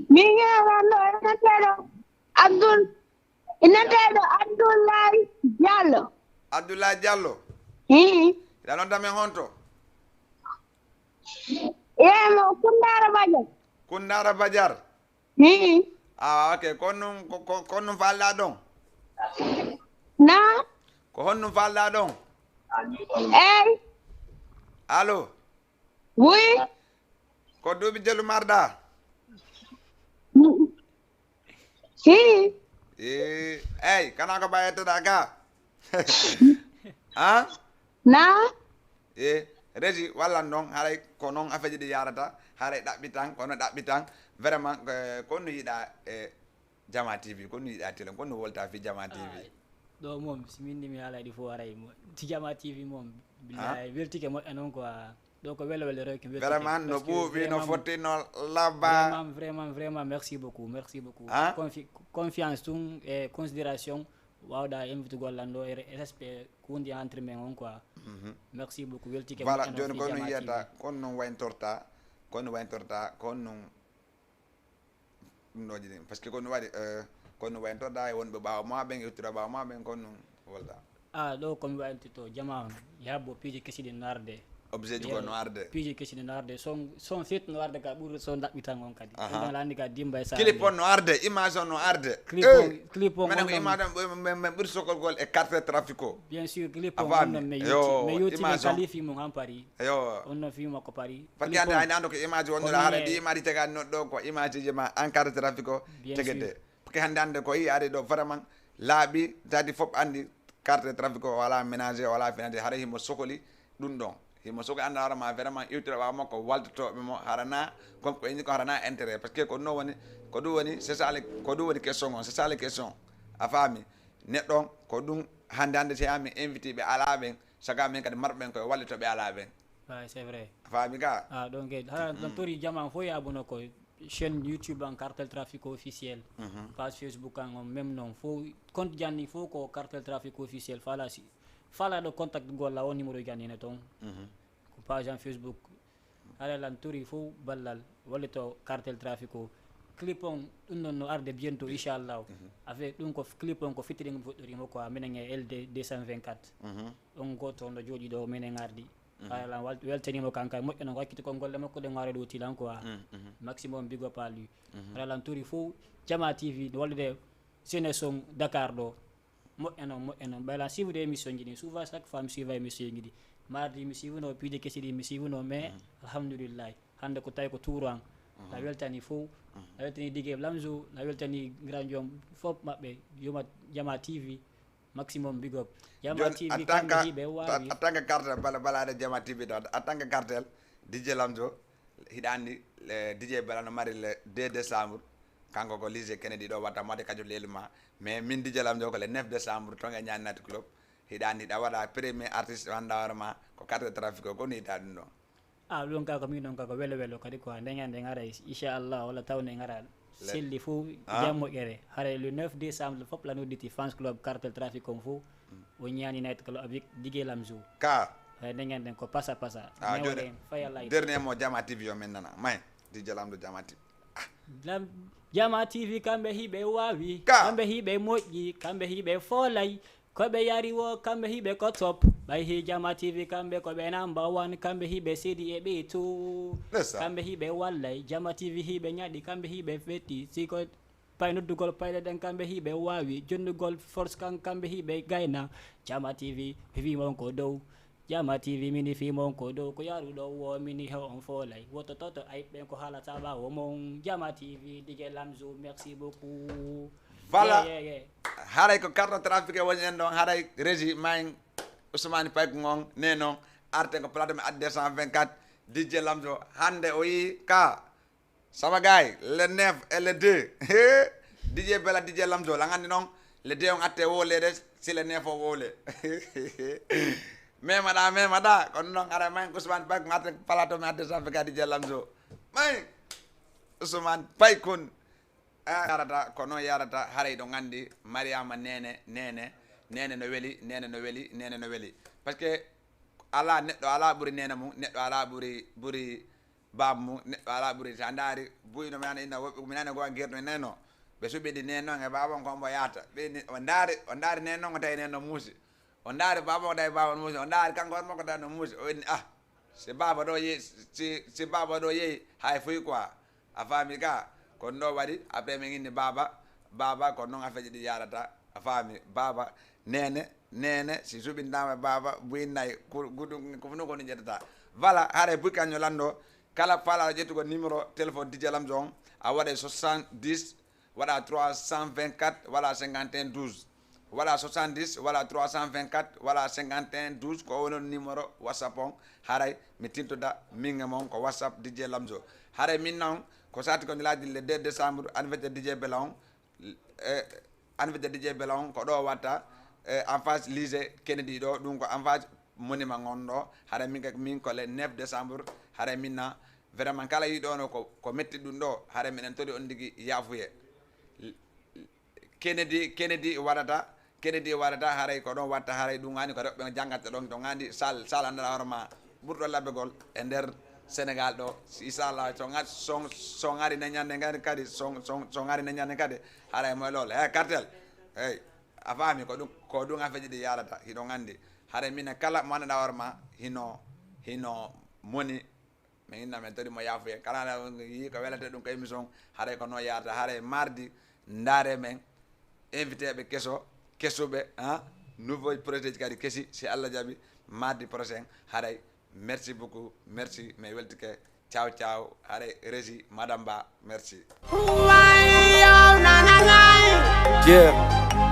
Min yewanno e neɗɗo Abdul. Inneteeɗo Abdoulaye Diallo. Abdoulaye Diallo. Hii. Hiɗa nodda men honto? Yemo Kundara Bajar. Kundara Bajar. Hii. Ah, ok. Kon nun, ko, ko, kon nun falɗa ɗon? Na? Ko honnun falɗa ɗon? Eyi. Allo? Oui. Ko duuɓi jelu marɗa? Si. Eh, eyi, kana ko ɓayettoɗa ka? Ah? Na? Eh, Resi, wallan noon, haray ko noon afeeji ɗi yarata, haray ɗaɓɓitan, kono ɗaɓɓitan, vraiment, eh, ko no yiɗa, eh, Jama T V, ko no yiɗa télé, ko no wolta fi Jama T V? Ay, ɗo moom, si min ni mi haalay ɗi fof haray mo, ti Jama T V moom, billahi, weltike moƴƴa noon quoi. Ɗo ko welo welo rewki, weltike. Vraiment, no ɓuuɓi, no fotti, no labba. Vraiment, vraiment, vraiment, merci beaucoup, merci beaucoup. Hein? Confi-, confiance tun e considération, wawɗa invitugol lan ɗo e re-, respect kundi entre men on quoi. Mhm. Merci beaucoup, weltike moƴƴa noon fi Jama T V. Voilà, joni ko no yiyata, ko no wayntorta, ko no wayntorta, ko no ɗum ɗooji ɗin. Parce que ko no waɗi, eh, ko no wayntorɗa e wonɓe ɓaawo ma ɓen, e yettuɗo ɓaawo ma ɓen, ko no wolda. Ah, ɗo ko mi wayantito jama on, yabbo piiji kesi ɗin no arde. Objet ji ko no arde. Piiji kesi ɗin no arde. Son, son set no arde ka ɓurɗo son ɗaɓɓitan on kadi. Aha. Ɗum ɗon lanndi ka dimba e sa clip on no arde, image on no arde. Clip on, clip on. Menen ko image on, men, men ɓuri sokolgol e quartier trafic o. Bien sûr, clip on. A faami? On non, mais yo, YouTube, mais YouTube image on. Kalifi mum han pari. Yo. On non film ko pari. Fati ande ayni ando ko image wonno la hare di image tegani no ɗo ko image je ma encadre trafic o tegede. Parce que hande ande ko yi ari ɗo vraiment laaɓi tati fof andi carte de trafic o wala ménager, o wala financier, haray himo sokoli ɗum ɗon. Himo sokoli annda hoore ma vraiment iwtira ɓaawo makko, waltotooɓe mo, harana, comme ko inni ko harana intérêt. Parce que ko ɗum woni, ko ɗum woni, c'est ça le, ko ɗum woni question on, c'est ça le question. A faami? Neɗɗo on, ko ɗum hannde, hannde si a mi invité ɓe alaa ɓen, saga min kadi marɓe ɓen koye wallito ɓe alaa ɓen. Ouais, c'est vrai. A faami ka? Ah, donc, eh, hara, ɗon tori jama fof yaabuno ko chaîne YouTube an Cartel Trafic Officiel, page Facebook an on même non, fof compte janni fof ko Cartel Trafic Officiel. Fala si, fala ɗo contact golla o numéro janni ne toon. Ko page an Facebook. Hara lan tori fof ballal wallito Cartel Trafic o. Clip on ɗum ɗon no arde bientôt, inchallah. Avec ɗum ko clip on ko featuring fuɗɗorimo quoi, minen e L D deux cent vingt-quatre. On goto no jooɗi ɗo minen ardi. Hara lan wal-, weltanimo kan kay, moƴƴa non ko acciti kon golle makko ɗen wara ɗo tilan quoi. Maximum big up à lui. Hara lan tori fof Jama T V no wallude jeunesse on Dakar ɗo. Moƴƴa non, moƴƴa non. Ɓay lan suivre émission ji ɗin. Souvent chaque fois mi suiva émission ji ɗi. Mardi mi suivano, piiji kesi ɗi mi suivano, mais alhamdulillah. Hannde ko tawi ko tuuru an. La weltani fof. La weltani D J Lamzo, la weltani grand jom fof maɓɓe. Joma Jama T V. Maximum big up. Jama Joni, T V en tant kamɓe que, hiɓe en wawi. tant que cartel, bala, bala aɗa Jama T V ɗon, en tant que cartel, D J Lamzo, hiɗa anndi, le D J Bella no mari le deux décembre, kanko ko lycée Kennedy ɗo watta mode kajo lelma, mais min D J Lamzo ko le neuf décembre, ton e Ñaan Night Club, hiɗa anndi, hiɗa waɗa premier artiste, wanda hoore ma, ko Cartel Trafic o, ko ni hiɗa ɗum ɗon. Ah, ɗum ka ko min ɗon ka ko welo welo kadi quoi. Nde ñande ngara, inchallah, walla tawne ngara Le- selli fof Ah. jam moƴƴere. Hare le neuf décembre fof la nodditi fans club Cartel Trafic on fof. O Ñaani Night Club avec D J Lamzo. Ka, Hay nde ñande ko pasa pasa. Ah, Mais joni, oɗen faya live. Dernier mot Jama T V o min nana, may, D J Lamzo Jama T V. Lam-, Jama T V kamɓe hiɓe wawi, Ka. kamɓe hiɓe moƴƴi, kamɓe hiɓe folay. Ko ɓe yari wo, kamɓe hiɓe ko top. Ɓay hi Jama T V, kamɓe ko ɓe number one, kamɓe hiɓe sedi e ɓe two. Ndeysaan. Kamɓe hiɓe wallay, Jama T V hiɓe ñaɗi, kamɓe hiɓe fetti. Si ko pay noddugol payɗe ɗen, kamɓe hiɓe wawi. Jonnugol force kan, kamɓe hiɓe gayna. Jama T V, hiwi mon ko dow. Jama T V, mini fi mon ko dow. Ko yaruɗo wo, mini he on folay. Woto toto ay ɓen ko haalata ɓawo mon. Jama T V, D J Lamzo, merci beaucoup. Voilà. Yeah, yeah, yeah. Haray ko Cartel Trafic e woni en ɗon, haray régie main Ousmane Payko ngon, ne non, arte ko plateau mi adde deux cent vingt-quatre, D J Lamzo, hande o yi ka, sama gay, le neuf et le deux, he, D J Bella, D J Lamzo, la ngandi non, le deux on atte wole de, si le neuf o wole. Mema da, mema da, kono non, haray main Ousmane Payko arte ko plateau mi adde deux cent vingt-quatre, D J Lamzo, main Ousmane Payko. Ah, yarata, ko noon yarata, haray ɗo nganndi Mariama Nene, Nene, Nene no weli, Nene no weli, Nene no weli. Parce que alaa neɗɗo, alaa ɓuri Nene mum, neɗɗo alaa ɓuri, ɓuri baaba mum, neɗɗo alaa ɓuri, so a ndaari, buy no mi nana inna woɓɓe, mi nana go an gerno e neno. Ɓe suɓini Nene noon e baaba on ko hombo yaata. Ɓe ni, o ndaari, o ndaari Nene noon, o tawi Nene no muusi. O ndaari baaba o, tawi baaba no muusi. O ndaari kanko hoore makko, tawi no muusi. O inni, ah, si baaba ɗo yehi, si, si baaba ɗo yehi, hay fuy quoi. A faami ka? Ko ɗum ɗo waɗi, après min inni baaba, baaba, ko noon affaire ji ɗi yarata. A faami? Baaba, Nene, Nene, si suɓintaama baaba, buy nayi, ko, ko ɗum, ko ɗum ko ni ƴettata. Voilà, haray buy kañum lanndo, kala faalaɗo ƴettugo numéro téléphone D J Lamzo on, a waɗay soixante-dix, waɗa trois cent vingt-quatre, waɗa cinquante et un douze. Waɗa soixante-dix, waɗa trois cent vingt-quatre, waɗa cinquante et un douze, ko o woni numéro WhatsApp on. Haray mi tintoda min e mon ko WhatsApp D J Lamzo. Haray min non, ko sati ko ñalaaɗi le deux décembre, anniversaire D J Bella on, eh, anniversaire D J Bella on, ko ɗo watta, eh, en face lycée Kennedy ɗo, ɗum ko en face monument ngon ɗo. Haray min ka, min ko le neuf décembre, haray min na, vraiment kala yiɗono ko, ko metti ɗum ɗo, haray minen tori on ndigi yaafuye. Kennedy, Kennedy waɗata, Kennedy waɗata, haray ko ɗon watta, haray ɗum woni ko rewɓe jangata ɗon, to nganndi sal, sal anndaa hoore ma ɓurɗo laɓegol e nder Sénégal ɗo. Si, inchallah, so ngar-, so, so ngari ne ñande ngari kadi, so, so, so ngari ne ñande kadi, haray moy lool. Hey, Cartel, hey, a faami ko ɗum, ko ɗum affaire ji ɗi yarata, hiɗo nganndi. Haray minen kala mo anndaa hoore ma, hino, hino moni, min inna min tori mo yaafuye. Kala na yi ko welata ɗum ko émission, haray ko no yarata, haray mardi, ndaare men, invité ɓe keso, kesuɓe, hein, nouveau projet ji kadi kesi, si Allah jaɓi, mardi prochain, haray, merci beaucoup, merci, mi weltike, ciao, ciao, haray, régie, madame Ba, merci. Yeah.